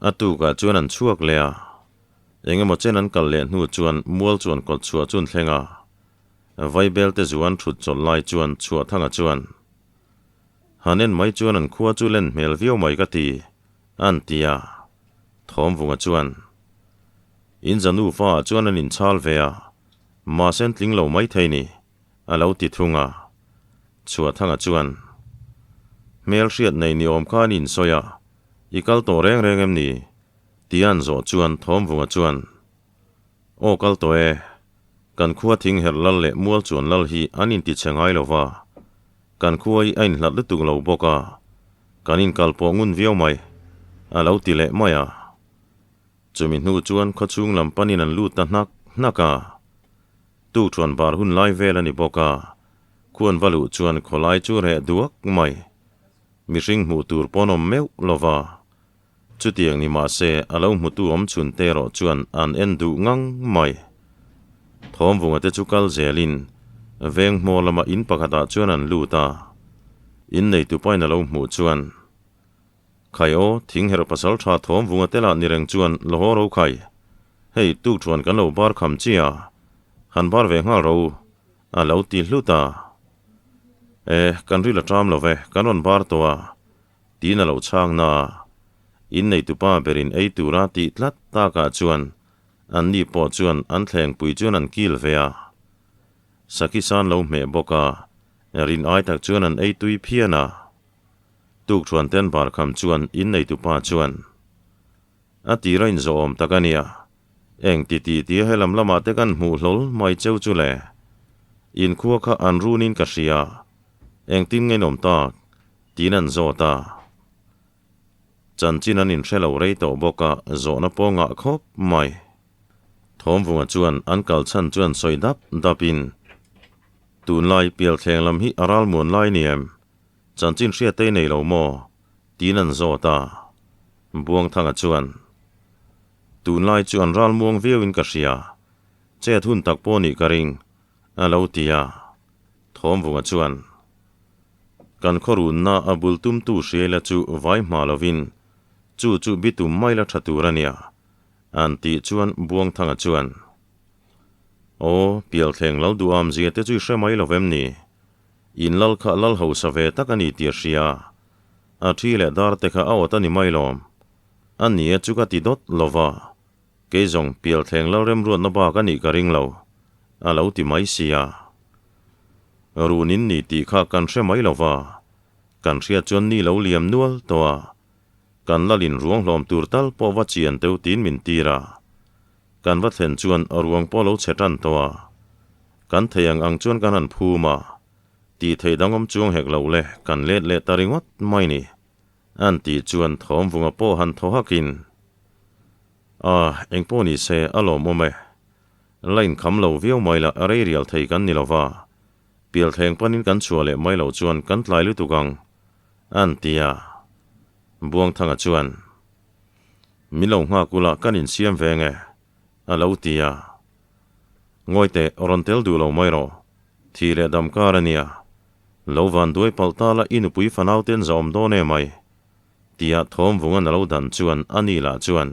a tukah chuan an chhuak leh a. Engemaw chen an kal leh hnu chuan mual chuan kawt chhuah chu an thleng a. Vaibel te zu an thut chawlh lai chuan Chhuahthanga chuan. Han en mai chuan an khua chu len hmel viau mai ka ti, an ti a. Thawmvunga chuan, In za nufa ah chuan an inchhal ve a, mahse an tling lo mai thei ni, a lo ti thung a. Chhuahthanga chuan, Hmel hriat nei ni awm kha an insawi a, i kal tawh reng reng em ni? Tia an zawh chuan Thawmvunga chuan, Aw kal tawh e, kan khua thing herh lal leh mual chuan lal hi an inti chhe ngai lo va, kan khua hi a inhlat lutuk lo bawk a, kan inkal pawh ngun viau mai, a lo ti leh mai a. Chumi hnu chuan khawchhung lam panin an lut ta hnak hnak a. Tukṭhuan bar hun lai vel a ni bawk a, khuan va luh chuan khawlai chu reh duak mai. Mihring hmuh tur pawn awm meuh lo va. Chutiang ni mah se, a lo hmutu awm chhun te erawh chuan an en duh ngang mai. Thawmvunga te chu kal zelin veng hmaw lama in pakhatah chuan an lut a. Inneitu pain a lo hmuh chuan, Khai aw, thing herh pasal tha Thawmvunga te lah ni reng chuan la haw ro khai. Hei, tukṭhuan kan lo bar kham chi a, han bar ve nghal ro, a lo ti hlut a. E, kan ril a ṭam lo ve, kan rawn bar tawh a. Tiin a lo chhang na a, inneitupa berin ei tura tih tlat takah chuan anni pawh chuan an thlengpui chuan an kil ve a. Sakhi san lo hmeh bawk a, rin ai tak chuan an ei tui phian a. Tukṭhuan ten barkham chuan inneitupa chuan, A tira inzawhawm tak a nia, eng ti ti tia helam lamah te kan hmuh hlawl mai cheu chu le. Inkhua kha an runin ka hria, engtin nge in awm tak? Tiin an zawt a. Chanchin an inhre lo rei tawh bawk a, zawhna pawh ngah khawp mai. Thawmvunga chuan an kal chhan chuan sawi dap dapin, Tunlai pialthleng lam hi a ralmuan lai ni em? Chanchin hriat ei nei lo maw? Tiin an zawt a. Buangthanga chuan, Tunlai chu an ralmuang viauin ka hria, chet hun tak pawh nih ka ring, a lo ti a. Thawmvunga chuan, Kan khawrunna a bul tumtu hriaila chu vai hma lovin chu chu bitum mai la tha tur a nia, an tih chuan Buangthanga chuan, Aw, Pialthleng lal duham zia te chu i hre mai lo vem ni? In lal kha lal hausa ve tak a ni tih a hria. A thi leh dar te kha a awt a ni mai lawm. A ni e chu ka ti dawt lo va, kei zawng Pialthleng lal remruatna bak a nih ka ring lo, a lo ti mai sia. Run in ni tih kha kan hre mai lo va, kan hriat chuan ni lo liam nual tawh a, kan lalin ruang hlawm tur tal pawh va chian teuh tiin min tir a. Kan va thlen chuan ruang pawh lo chhe tan tawh a, kan thei ang ang chuan kan han phum a, tih theih dang awm chuang hek loh le kan let leh ta ringawt mai ni, an tih chuan thawmvunga pawh han thaw hakin, A, engpawh ni se a lawmawm e. La inkham lo viau mai la rei rial thei kan ni lo va, pialthleng panin kan chhuah leh mai loh chuan kan tlai lutuk ang, an ti a. Buangthanga chuan, Min lo nghak ula kan insiam ve nge? a lo ti a. Ngawi teh, rawn tel duh lo mai rawh. Thi leh dam kar a nia. Lo van duai palh ta la i nupui fanau ten za awm dawn em ai? Tia thawmvunga na lo dan chuan a ni lah chuan,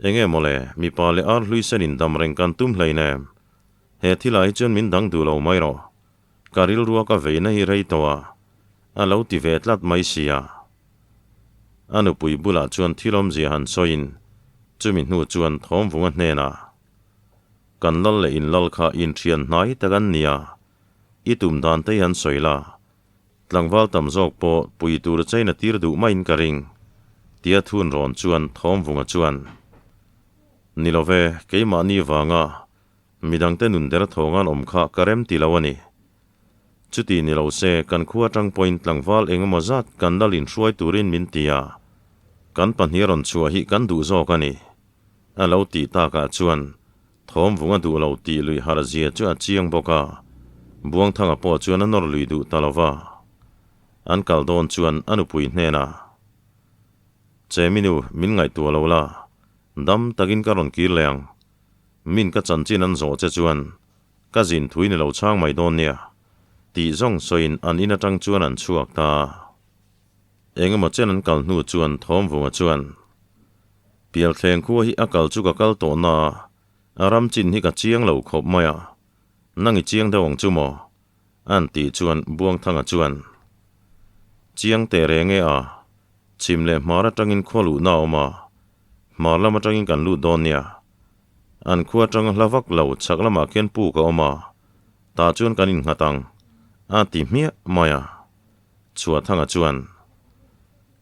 Enge mawle, mipa leh ar hlui sen in dam reng kan tum hlein em? He thilah hi chuan min dang duh lo mai rawh. Ka rilrua ka veina hi rei tawh a, a lo ti ve tlat mai sia. A nupui bulah chuan thil awmzia han sawiin, chumi hnu chuan thawmvunga hnenah, Kan lal leh in lal kha inthian hnai tak an nia, i tum dan te hi han sawi la, Tlangval tam zawk pawh pui tur chain a tir duh maiin ka ring, tia thun rawn chuan Thawmvunga chuan, Ni lo ve, keimahni vanga midangte nun der thawngan awm kha ka rem ti lo a ni. Chuti ni lo se kan khua atang pawhin tlangval eng emaw zat kan lal inhruai turin min ti a, kan pahnih rawn chhuah hi kan duh zawk a ni, a lo tih takah chuan Thawmvunga duh lo tih lui harh zia chu a chiang bawk a, Buangthanga pawh chuan a nawr lui duh ta lo va. An kal dawn chuan a nupui hnenah, Cheminu, min ngaihtuah lo la, dam takin ka rawn kir leh ang. Min ka chanchin an zawh che chuan ka zin thui ni lo chhang mai dawn nia, tih zawng sawiin an in atang chuan an chhuak ta. Engemaw chen an kal hnu chuan Thawmvunga chuan, Pialthleng khua hi a kal chu ka kal tawh na a, a ram chin hi ka chiang lo khawp mai a, nang i chiang deuh ang chu maw? An tih chuan Buangthanga chuan. Chiang teh reng e a, chhim leh hmar atangin khua luhna a awm a, hmar lam atangin kan lut dawn nia. An khua atanga hla vak lo chhak lamah khian puk a awm a, tah chuan kan innghat ang, a ti hmiah mai a. Chhuahthanga chuan,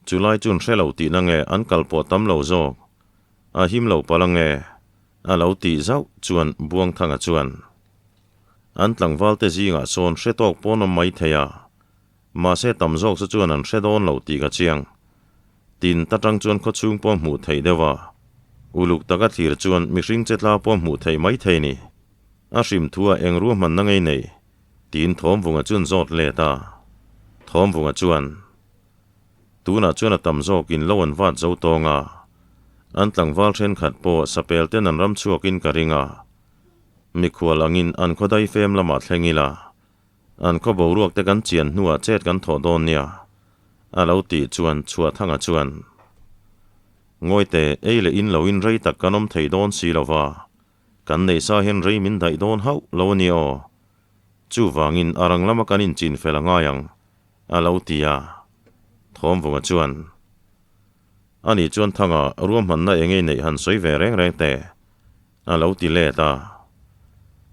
Chulai chun hre lo tihna nge an kal pawh tam lo zawk, a him lo palh ange, a lo tih zauh chuan Buangthanga chuan, An tlangvalte zingah sawn hre tawk pawn awm mai thei a, mahse tam zawk chu chuan an hre dawn lo tih ka chiang. Tin, ta tang chuan khawchhung pawh hmuh theih deuh a, uluk taka thlir chuan mihring che tla pawh hmuh theih mai thei ni. A hrim thu a eng ruahmanna ngei nei? Tiin Thawmvunga chuan zawt let a. Thawmvunga chuan, Tunah chuan a tam zawkin lo an vat zo tawng a, an tlangval thenkhat pawh sapel ten an ram chhuakin ka ring a. Mikhual angin an khaw daifem lamah thleng ila, an khaw boruak te kan chian hnuah chet kan thawh dawn nia, a lo tih chuan Chhuahthanga chuan, Ngawite, ei leh in loin rei tak kan awm thei dawn si lo va, kan neih sa hian rei min daih dawn hauh lo a nia aw. Chuvangin a rang lama kan inchin fel a ngai ang, a lo ti a. Thawmvunga chuan, Ani chuan Thanga ruahmanna eng ei neih han sawi ve reng reng teh, A lo ti let a.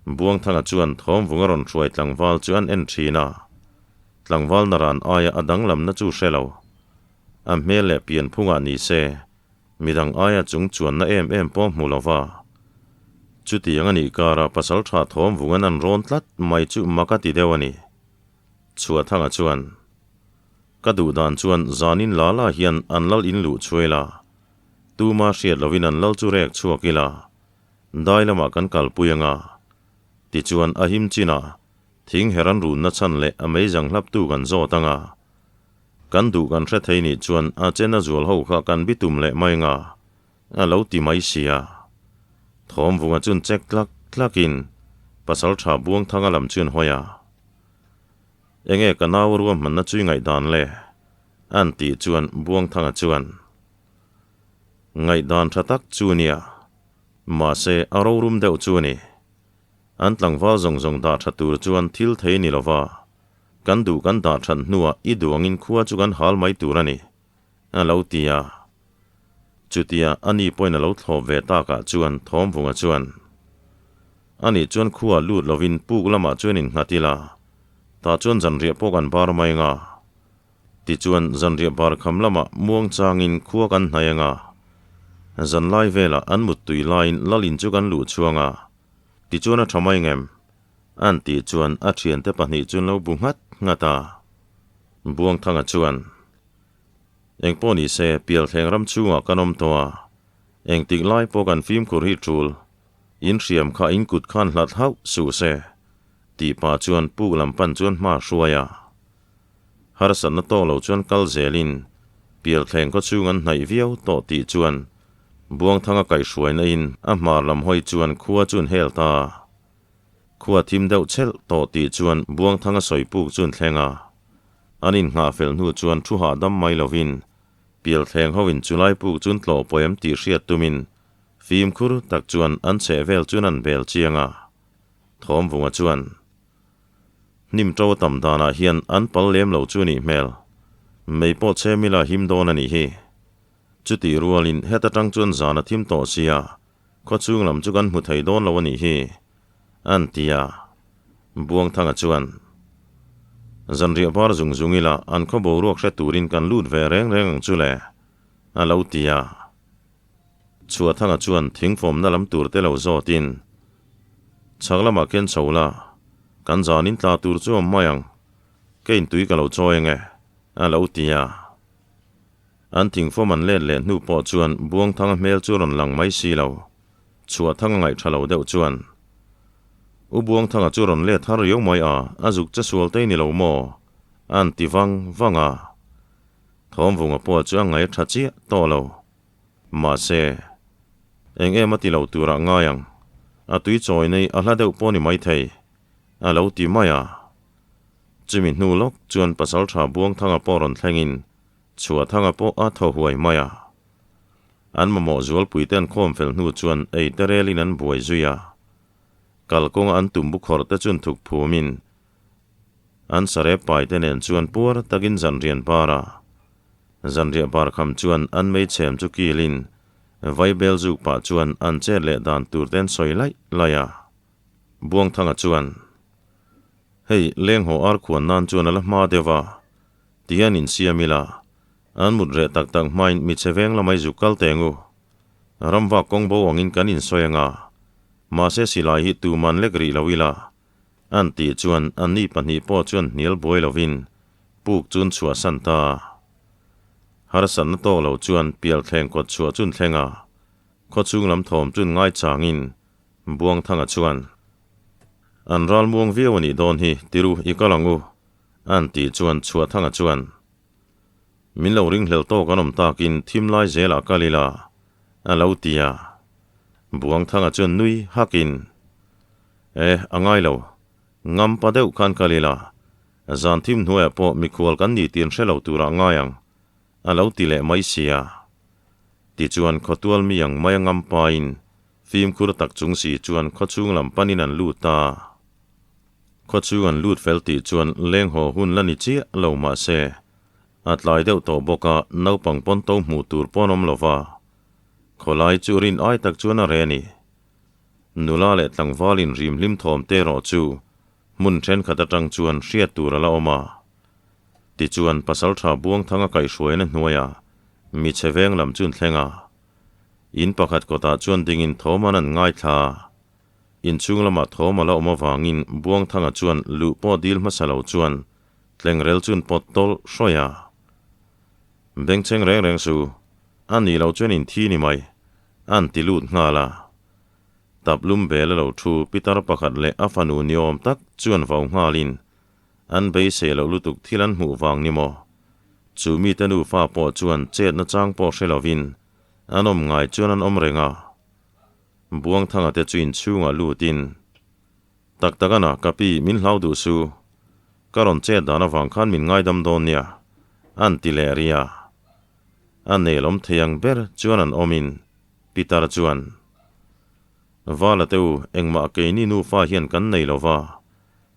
Buangthanga chuan thawmvung a rawn hruai tlangval chu an en thin a. Tlangval naran aia a danglamna chu hre lo. A hmel leh pianphungah ni se, midang aia chung chuanna em em pawh hmu lo va. Chutiang a nih karah pasaltha thawmvungan an rawn tlat mai chu mak a ti deuh a ni. Chhuahthanga chuan, Ka duh dan chuan zanin la la hian an lal in luh chhuai la, Tuma hriat lovin an lal chu rek chhuak ila, dai lamah kan kalpui anga. Tichuan a him chinah thing her an runna chhan leh a meizang hlaptu kan zawt anga. Kan duh kan hre thei nih chuan a chen a zual ho kha kan bitum leh mai anga, a lo ti mai sia. Thawmvunga chun chek tlak tlakin Pasaltha Buangthanga lam chuan hawi a. Enge ka nau ruahmanna chu i ngaihdan le? An tih chuan Buangthanga chuan, Ngaihdan tha tak chu nia, mahse a rorum deuh chu a ni. An tlangval zawng zawng dah tha tur chuan thil thei ni lova, kan duh kan dah that hnuah i duangin khua chu kan hal mai tur a ni, a lo ti a. Chutia a ni pawhin a lo thlawp ve takah chuan Thawmvunga chuan, Ani chuan khua lut lovin puk lamah chuan innghat ila, tah chuan zanriah pawh kan bar mai anga. Tichuan, zanriah bar kham lamah muang changin khua kan hnai ang a. Zanlai velah an muttui laiin lalin chu kan luh chhuang a. Tichuan a tha mai ngem? An tih chuan a thiante pahnih chu an lo bu nghat nghat a. Buangthanga chuan, Engpawh ni se, Pialthleng ram chhungah kan awm tawh a. Engtik lai pawh kan fimkhur hi tul. In hriam kha in kut khan hlat hauh suh se, tih pah chuan puk lam pan chuan hma hruai a. Harsatna tawk lo chuan kal zelin Pialthleng khaw chhung an hnaih viau tawh tih chuan Buangthanga kaihhruaina in a hmar lam hawi chuan khua chu an hel ta. Khua thim deuh chhelh tawh tih chuan Buangthanga sawi puk chu an thleng a. An innghah fel hnu chuan thu hahdam mai lovin Pialthleng ho in chulai puk chu an tlawh pawh em tih hriat tumin fimkhur tak chuan an chheh vel chuan an bel chiang a. Thawmvunga chuan. Hnim to tam danah hian an pal lem lo chu a nih hmel. Mei pawh chhe mila him dawn a nih hi. Chutih rualin heta tang chuan zan a thim tawh sia, khawchhung lam chu kan hmu thei dawn lo a nih hi, an ti a. Buangthanga chuan, Zanriah bar zung zung ila an khaw boruak hre turin kan lut ve reng reng ang chu le, a lo ti a. Chhuahthanga chuan thingfawmna lam tur te lo zawtin, Chhak lamah khian chho la, kan zanin tla tur chu awm mai ang, ka intui ka lo chawi ange, a lo ti a. An thingfawm an let leh hnu pawh chuan Buangthanga hmel chu a rawn lang mai si lo. Chhuahthanga ngaih tha lo deuh chuan, U Buangthanga chu rawn let har riau mai a, a zuk che sual te i ni lo maw? A'n ti vang vang a. Thawmvunga pawh chu a ngaih tha chiah tawh lo. Mahse, eng em a ti lo turah ngai ang, a tui chawi nei a hla deuh pawh ni maithei, a lo ti mai a. Chumi hnu lawk chuan Pasaltha Buangthanga pawh rawn thlengin Chhuahthanga pawh a thaw huai mai a. An mamawh zualpui te an khawm fel hnu chuan ei te relin an buai zui a. Kalkawnga an tumbu khawrh te chuan thuk phumin. An sarep pai te nen chuan puar takin zanrian bar a. Zanriah bar kham chuan an meichhem chu kilin vaibel zuk pah chuan an chet leh dan tur te an sawi laih laih a. Buangthanga chuan, Hei, leng haw ar khuan nan chuan a la hma deuh a, tihian insiam ila, an mut reh tak tak hmain michhe veng lamai zuk kal teng u. Ramvak kawng bo angin kan insawi anga, mahse silai hi tuman lek rih lo ila, An tih chuan anni pahnih pawh chuan hnial buai lovin puk chun chhuahsan ta. Harsatna tawk lo chuan pialthleng kawt chhuah chun thleng a, khawchhung lam thawm chun ngaichangin Buangthanga chuan, An ral muang viau a nih dawn hi, tiru i kal ang u, an tih chuan Chhuahthanga chuan, Min lo ringhlel tawk an awm takin thim lai zelah kal ila, a lo ti a. Buangthanga chuan nui hakin, E, a ngai lo. Ngampa deuh khan kal ila, zan thim hnuaiah pawh mikhual kan ni tih an hre lo turah ngai ang, a lo ti leh mai sia. Tichuan khawtual mi ang mai a ngampain fimkhur tak chung si chuan khawchhung lam panin an lut a. Khawchhung an lut fel tih chuan leng haw hun la ni chiah lo mah se, a tlai deuh tawh bawk a, naupang pawn to hmuh tur pawn awm lo va. Khawlai chu rin ai tak chuan a re a ni. Nula leh tlangval inrim hlim thawm te erawh chu hmun thenkhat atang chuan hriat tur a la awm a. Tichuan Pasaltha Buangthanga kaihhruaina hnuaiah mi chhe veng lam chu an thleng a. In pakhat kawtah chuan dingin thawm an an ngaithla a. Inchhung lamah thawm a la awm avangin Buangthanga chuan luh pawh dil hmasa lo chuan tlengrel chu an pawt tawlh hrawih a. Bengchheng reng reng su, a nih loh chuan inthi ni mai. An ti lut nghal a. Tap lum bel a lo thu pitar pakhat leh a fanu ni awm tak chuan vau nghalin an beisei loh lutuk thil an hmuh vang ni maw? Chu mite nufa pawh chuan chetna chang pawh hre lovin an awm ngai chuan an awm reng a. Buangthanga te chu inchhungah lutin, Tak tak ana, ka pi, min hlau duh su. Ka rawn chet dan avang khan min ngaidam dawn nia, an ti leh ri a. A nelawm thei ang ber chuan an awmin Pitar chuan, Vala te u, engmah keini nufa hian kan nei lo va,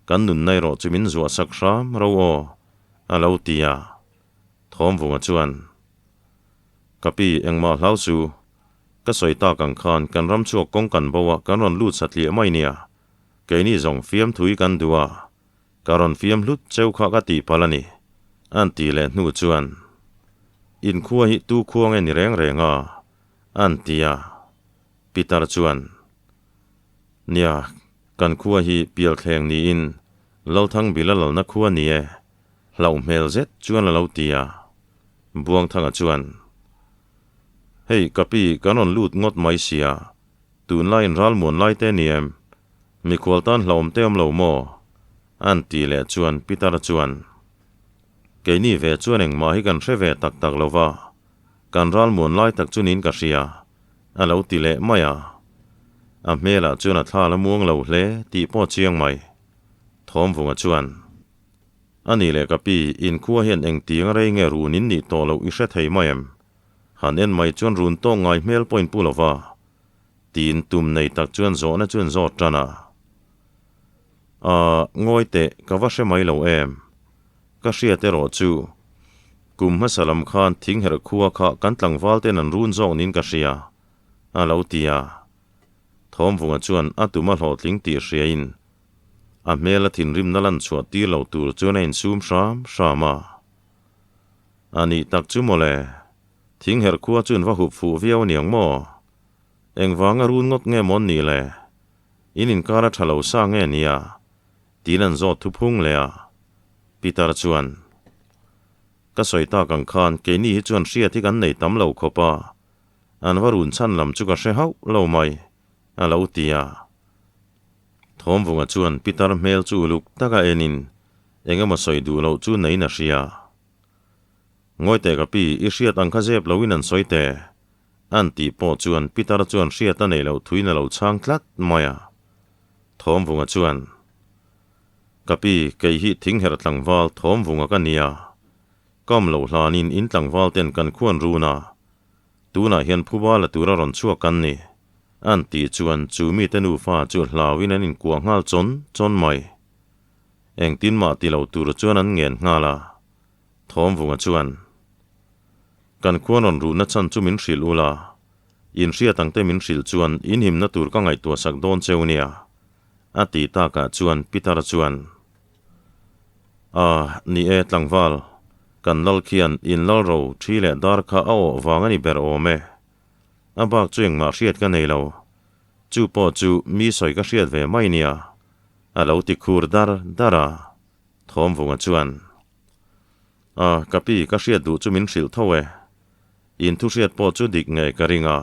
kan nunna erawh chu min zuah sak hram ro aw, a lo ti a. Thawmvunga chuan, Ka pi, engmah hlau su, ka sawi tak ang khan kan ram chhuak kawng kan bo a, kan rawn lut satliah mai nia, keini zawng fiamthui kan duh a, Ka rawn fiam hlut cheu kha ka tih palh a ni, an tih leh hnu chuan, Inkhua hi tu khua nge ni reng reng a? an ti a. Pitar chuan, Nia, kan khua hi Pialthleng niin Lalthangbila lalna khua ni e, hlauh hmel zet chuan a lo ti a. Buangthanga chuan, Hei, ka pi, kan rawn lut ngawt mai sia, tunlaiin ralmuan lai te ni em? Mikhual tan hlauhawm te awm lo maw? An ti leh chuan Pitar chuan, Keini ve chuan engmah hi kan hre ve tak tak lo va, kan ralmuan lai tak chu niin ka hria, a lo ti leh mai a. A hmelah chuan a thla la muang lo hle tih pawh chiang mai. Thawmvunga chuan, A nih leh ka pi, inkhua hian engtiang a rei nge run in nih tawh loh i hre thei mai em? Han en mai chuan run tawk ngai hmel pawh in pu lo va. Tiin tum nei tak chuan zawhna chu an zawt tan a. Aaa, ngawi teh, ka va hre mai lo em? Ka hriat erawh chu, kum hmasa lam khan thingherh khua kha kan tlangval ten an run zawk niin ka hria, a lo ti a. Thawmvunga chuan a tum a hlawhtling tih hriain a hmel a thinrimna lan chhuah tir lo tur chuan a insum hram hram a. A nih tak chu mawle, thingherh khua chu an va hup fuh viau aniang maw? Engvanga run ngawt nge mawn ni le? In inkar a tha lo sa nge nia? Tiin an zawt thuphung leh a. Peter chuan, Ka sawi tak ang khan keini hi chuan hriat hi kan nei tam lo khawp a, an va run chhan lam chu ka hre hauh lo mai, a lo ti a. Thawmvunga chuan Peter hmel chu uluk taka enin eng emaw sawi duh loh chu neiin a hria. Ngawi teh ka pi, i hriat ang kha zep loin an sawi teh. An tih pawh chuan Pitar chuan hriat a neih loh thuin a lo chhang tlat mai a. Thawmvunga chuan, Ka pi, kei hi thingherh tlangval Thawmvunga ka nia. Ka awm loh hlanin in tlangval ten kan khuan run a, tunah hian phuba la tura rawn chhuak kan ni. An tih chuan chu mite nufa chu hlauin an inkuah nghal chawn chawn mai. Engtin mah ti lo tur chuan an ngen nghal a. Thawmvunga chuan, Kan khua rawn ruhna chhan chu min hrilh ula, in hriat ang te min hrilh chuan in himna tur ka ngaihtuah sak dawn cheu nia, a ti takah chuan Peter chuan, A, ni e tlangval, kan lal khian in lal ro thi leh dar kha a awh vang a ni ber awm e. A bak chu engmah hriat ka nei lo. Chu pawh chu mi sawi ka hriat ve mai nia, a lo ti khur dar dar a. Thawmvunga chuan, A, ka pi, ka hriat duh chu min hrilh tho e. In thu hriat pawh chu dik ngei ka ring a.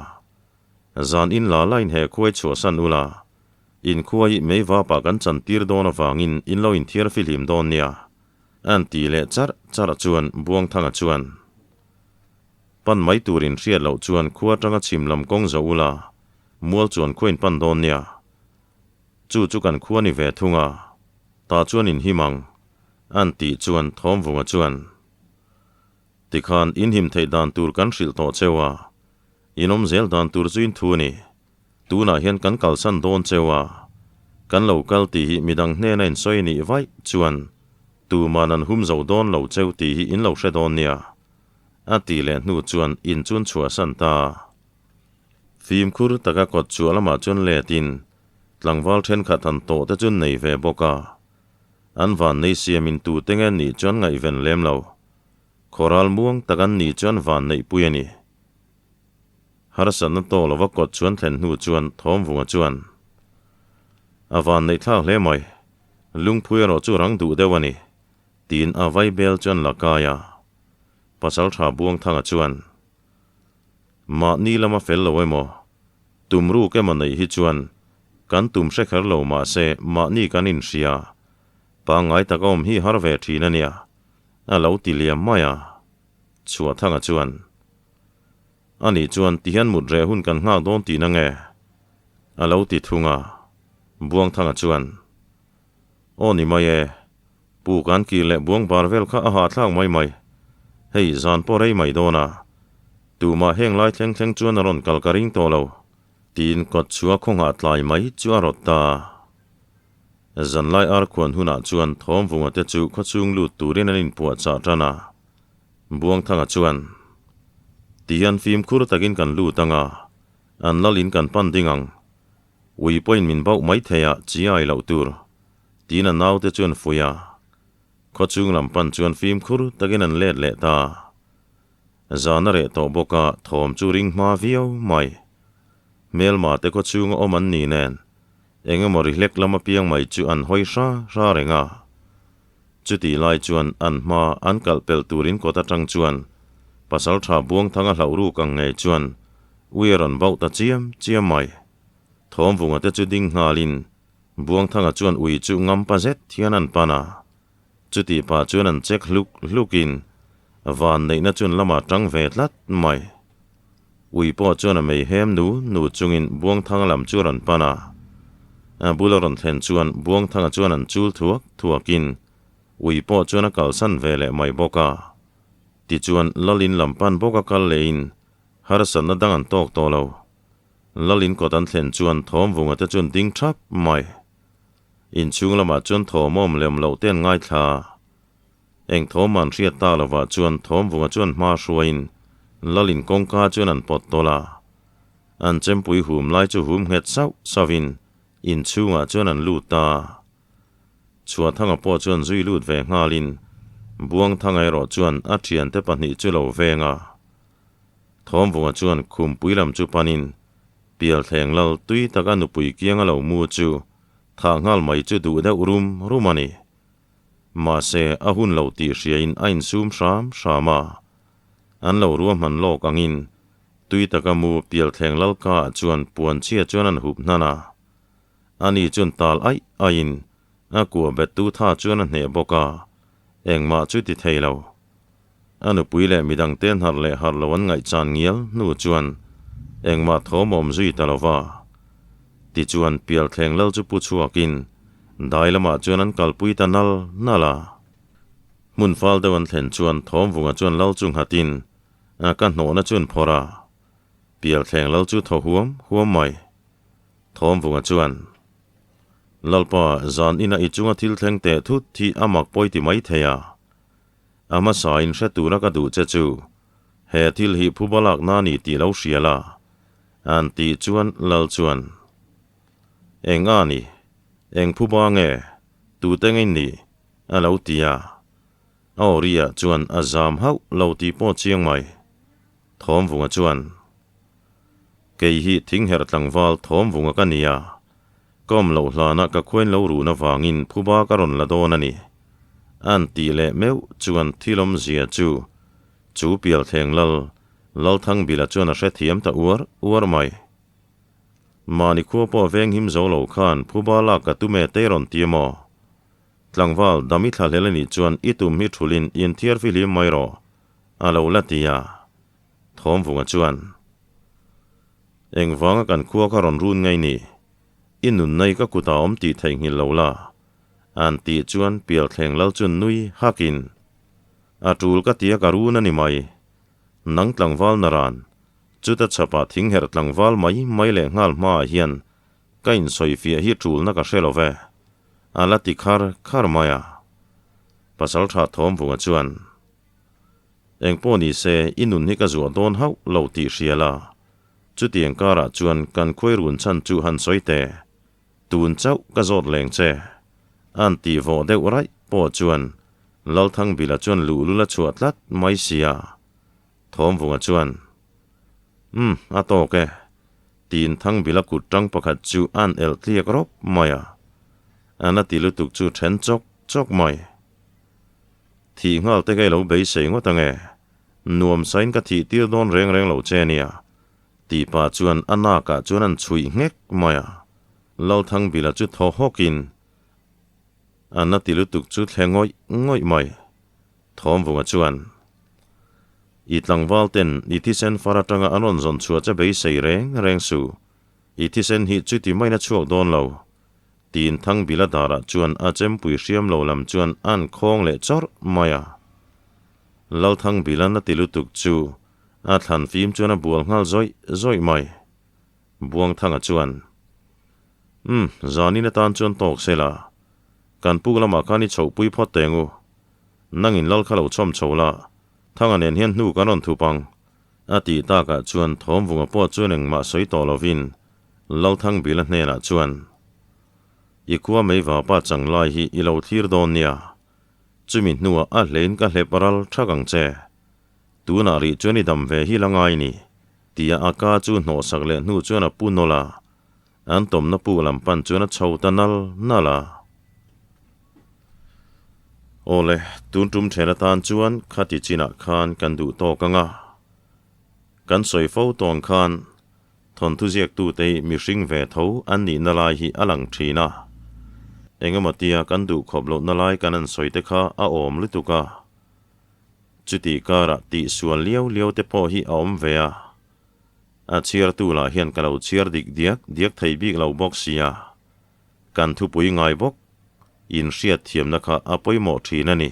Zan in la la in he khuai chhuahsan ula, in khuai mei vapah kan chan tir dawn avangin in lo inthiar fihlim dawn nia, an ti leh charh charh chuan Buangthanga chuan, Pan mai tur in hriat loh chuan khua atanga chhim lam kawng zo ula, mual chuan khua in pan dawn nia. Chu chu kan khua ni ve thung a. Tah chuan in him ang, an tih chuan Thawmvunga chuan, Tikhan in him theih dan tur kan hrilh tawh cheu a, in awm zel dan tur chu in thu a ni. Tunah hian kan kalsan dawn cheu a, kan lo kal tih hi midang hnena in sawi nih vaih chuan tuman an hum zo dawn lo cheu tih hi in lo hre dawn nia, a tih leh hnu chuan in chuan chhuahsan ta. Fimkhur taka kawt chhuah lamah chuan letin Tlangval thenkhat han tawh te chu nei ve bawk a, an van nei siamin tute nge nih chuan ngaihven lem lo. Khawral muang tak an nih chuan van neihpui a ni. Harsatna tawh lova kawt chuan thlen hnu chuan Thawmvunga chuan, A van neih thlak hle mai, lungphui erawh chu rang duh deuh a ni, tiin a vai bel chuan la kai a. Pasaltha Buangthanga chuan, Mahni lama fel lo emaw, tum ruk emaw neih hi chuan kan tum hre kher lo mahse mahni kan inhria, pangngai taka awm hi har ve thin a nia, a lo ti liam mai a. Chhuahthanga chuan, Anih chuan tihian mut reh hun kan nghak dawn tihna nge? a lo ti thung a. Buangthanga chuan, Aw ni mai e, Pu kan kir leh buang bar vel kha a hahthlak mai mai. Hei zan pawh rei mai dawn a. Tumah heng lai thleng thleng chuan a rawn kal ka ring tawh lo. Tiin kawt chhua khawnghah tlai mai chu a rawt ta. Zanlai ar khuan hunah chuan Thawmvunga te chu khawchhung lut turin an inpuahchah tan a. Buangthanga chuan, Tihian fimkhur takin kan lut ang a, an lalin kan pan ding ang. Ui pawhin min bauh mai thei a, chiai loh tur. Tiin a naute chuan fuih a, khawchhung lam pan chuan fimkhur takin an let leh ta. Zan a reh tawh bawk a, thawm chu ring hma viau mai. Hmelma te khawchhunga awm an ni nen, eng emaw ri hlek lam apiang mai chu an hawi hra hra reng a. Chutih lai chuan an hma an kalh pelh turin kawt atang chuan Pasaltha Buangthanga hlauh ruk ang ngei chuan ui a rawn bauh ta chiam chiam mai. Thawmvunga te chu ding nghalin Buangthanga chuan ui chu ngampa zet hian an pan a, chutih pah chuan an check hluk hlukin van neihna chuan lamah tang ve tlat mai. Ui pawh chuan a mei hem nu nu chungin Buangthanga lam chu a rawn pan a, a bula rawn thlen chuan Buangthanga chuan an chul thuak thuakin ui pawh chuan a kalsan ve leh mai bawk a. Tichuan Lalin lam pan bawk a kal lehin harsatna dang an tawk tawh lo. Lalin kawt an thlen chuan Thawmvunga te chuan ding thap mai. Inchhung lamah chuan thawmawm lem loh te an ngaithla a. Eng thawm an hriat ta lovah chuan Thawmvunga chuan hma hruaiin Lalin kawngka chuan an pawt tawlh a. An chempui hum lai chu hum nghet sauh sauhin inchhungah chuan an lut ta a. Chhuahthanga pawh chuan zui lut ve nghalin Buangthanga erawh chuan a thiante pahnih chu lo veng a. Thawmvunga chuan khumpui lam chu panin Pialthleng lal tui taka nupui kianga lo mu chu thah nghal mai chu duh deuh rum rum a ni. Mahse, a hun lo tih hriain a insum hram hram a. An lo ruahman lawk angin tui taka mu Pialthleng lal kaah chuan puanchhia chuan an hup hnan a. Ani chuan tal aih aihin a kuah bettu tha chuan a hneh bawk a, engmah chu ti thei lo. A nupui leh midang te hnarh leh harh lo an ngaihchan ngial hnu chuan engmah thawm a awm zui ta lo va. Tichuan Pialthleng lal chu pu chhuakin dai lamah chuan an kalpui ta nal nal a. Hmun fal deuh an thlen chuan Thawmvunga chuan lal chu nghatin a ka hnawhna chu an phawrh a. Pialthleng lal chu thaw huam huam mai. Thawmvunga chuan. Lalpa, zan ina i chunga thil thleng teh thut hi a mak pawi ti mai thei a. A hmasa in hre tura ka duh che chu, he thil hi phuba lak na ni tih lo hria la, an tih chuan Lal chuan, Eng a ni? Eng phuba nge? Tute nge nih? a lo ti a. A awriah chuan a zam hauh lo tih pawh chiang mai. Thawmvunga chuan, Kei hi thingherh tlangval Thawmvunga ka ni a, ka awm loh hlanah ka khuain lo run avangin phuba ka rawn la dawn a ni. A'n tih leh meuh chuan thil awmzia chu chu Pialthleng Lal, Lalthangbila chuan a hrethiam ta uar uar mai. Mahni khua pawh venghim zo lo khan phuba lak ka tum e tei rawn ti emaw? Tlangval, dam i thlahlel a nih chuan i tum hi thulin inthiar fihlim mai rawh, a lo la ti a. Thawmvunga chuan, Engvanga kan khua kha rawn run ngei ni? I nunnai ka kutah awm tih theihnghilh lo la, an tih chuan Pialthleng lal chu nui hakin, A tul ka tia ka run a ni mai. Nang tlangval naran, chuta chhapah thingherh tlangval mai mai leh nghal hmaah hian Ka insawifiah hi tulna ka hre lo ve, a la ti khar khar mai a. Pasaltha Thawmvunga chuan, Engpawh ni se, i nun hi ka zuah dawn hauh lo tih hria la, chutiang karah chuan kan khuai run chhan chu han sawi teh, tun chauh ka zawt leng che, a'n tih vawh deuh raih pawh chuan Lalthangbila chuan luhlul a chhuah tlat mai sia. Thawmvunga chuan, Umm, a tawk e. Tiin Thangbila kut tang pakhat chu a'n elh tliak rawp mai a. A na ti lutuk chu then chawk chawk mai. Thih nghal te ka i lo beisei ngawt ange. Nuam sain ka thih tir dawn reng reng lo che nia. Tih pah chuan a nakah chuan a'n chhuih nghek mai a. Lalthangbila chu thaw hawkin a na ti lutuk chu thle ngawih ngawih mai. Thawmvunga chuan, I tlangval ten i thisen far atanga an rawn zawn chhuah che beisei reng reng suh. I thisen hi chuti maiin a chhuak dawn lo. Tiin Thangbila darah chuan a chempui hriam lo lam chuan a'n khawng leh chawrh mai a. Lalthangbila'n a ti lutuk chu a thlan fim chuan a bual nghal zawih zawih mai. Buangthanga chuan, Umm, zanin atan chuan tawk se la. Kan puk lamah khan i chhohpui phawt teng u. Nangin lal kha lo chhawm chho la, Thanga nen hian hnu kan rawn thup ang, a tih takah chuan Thawmvunga pawh chuan engmah sawi tawh lovin Lalthangbila hnenah chuan, I khua mei vapa chang lai hi i lo thlir dawn nia, chumi hnuah a hlein ka hlep ral thak ang che. Tunah rih chuan i dam ve hi la ngai ni, tia a ka chu hnawhsak leh hnu chuan a pu nawlh a, An tawmna puk lam pan chuan a chho ta nal nal a. Awle, tun tum then atan chuan khati chinah khan kan duh tawk ang a. Kan sawi fo tawng khan thawnthu ziaktute hi mihring ve tho an nihna lai hi a lang thin a. Engemaw tia kan duh khawp lohna lai kan han sawi te kha a awm lutuk a. Chutih karah tihsual liau liau te pawh hi a awm ve a. A chhiartu lah hian ka lo chhiar dik diak diak thei bik lo bawk sia, kan thupui ngai bawk inhriat thiamna kha a pawimawh thin a ni.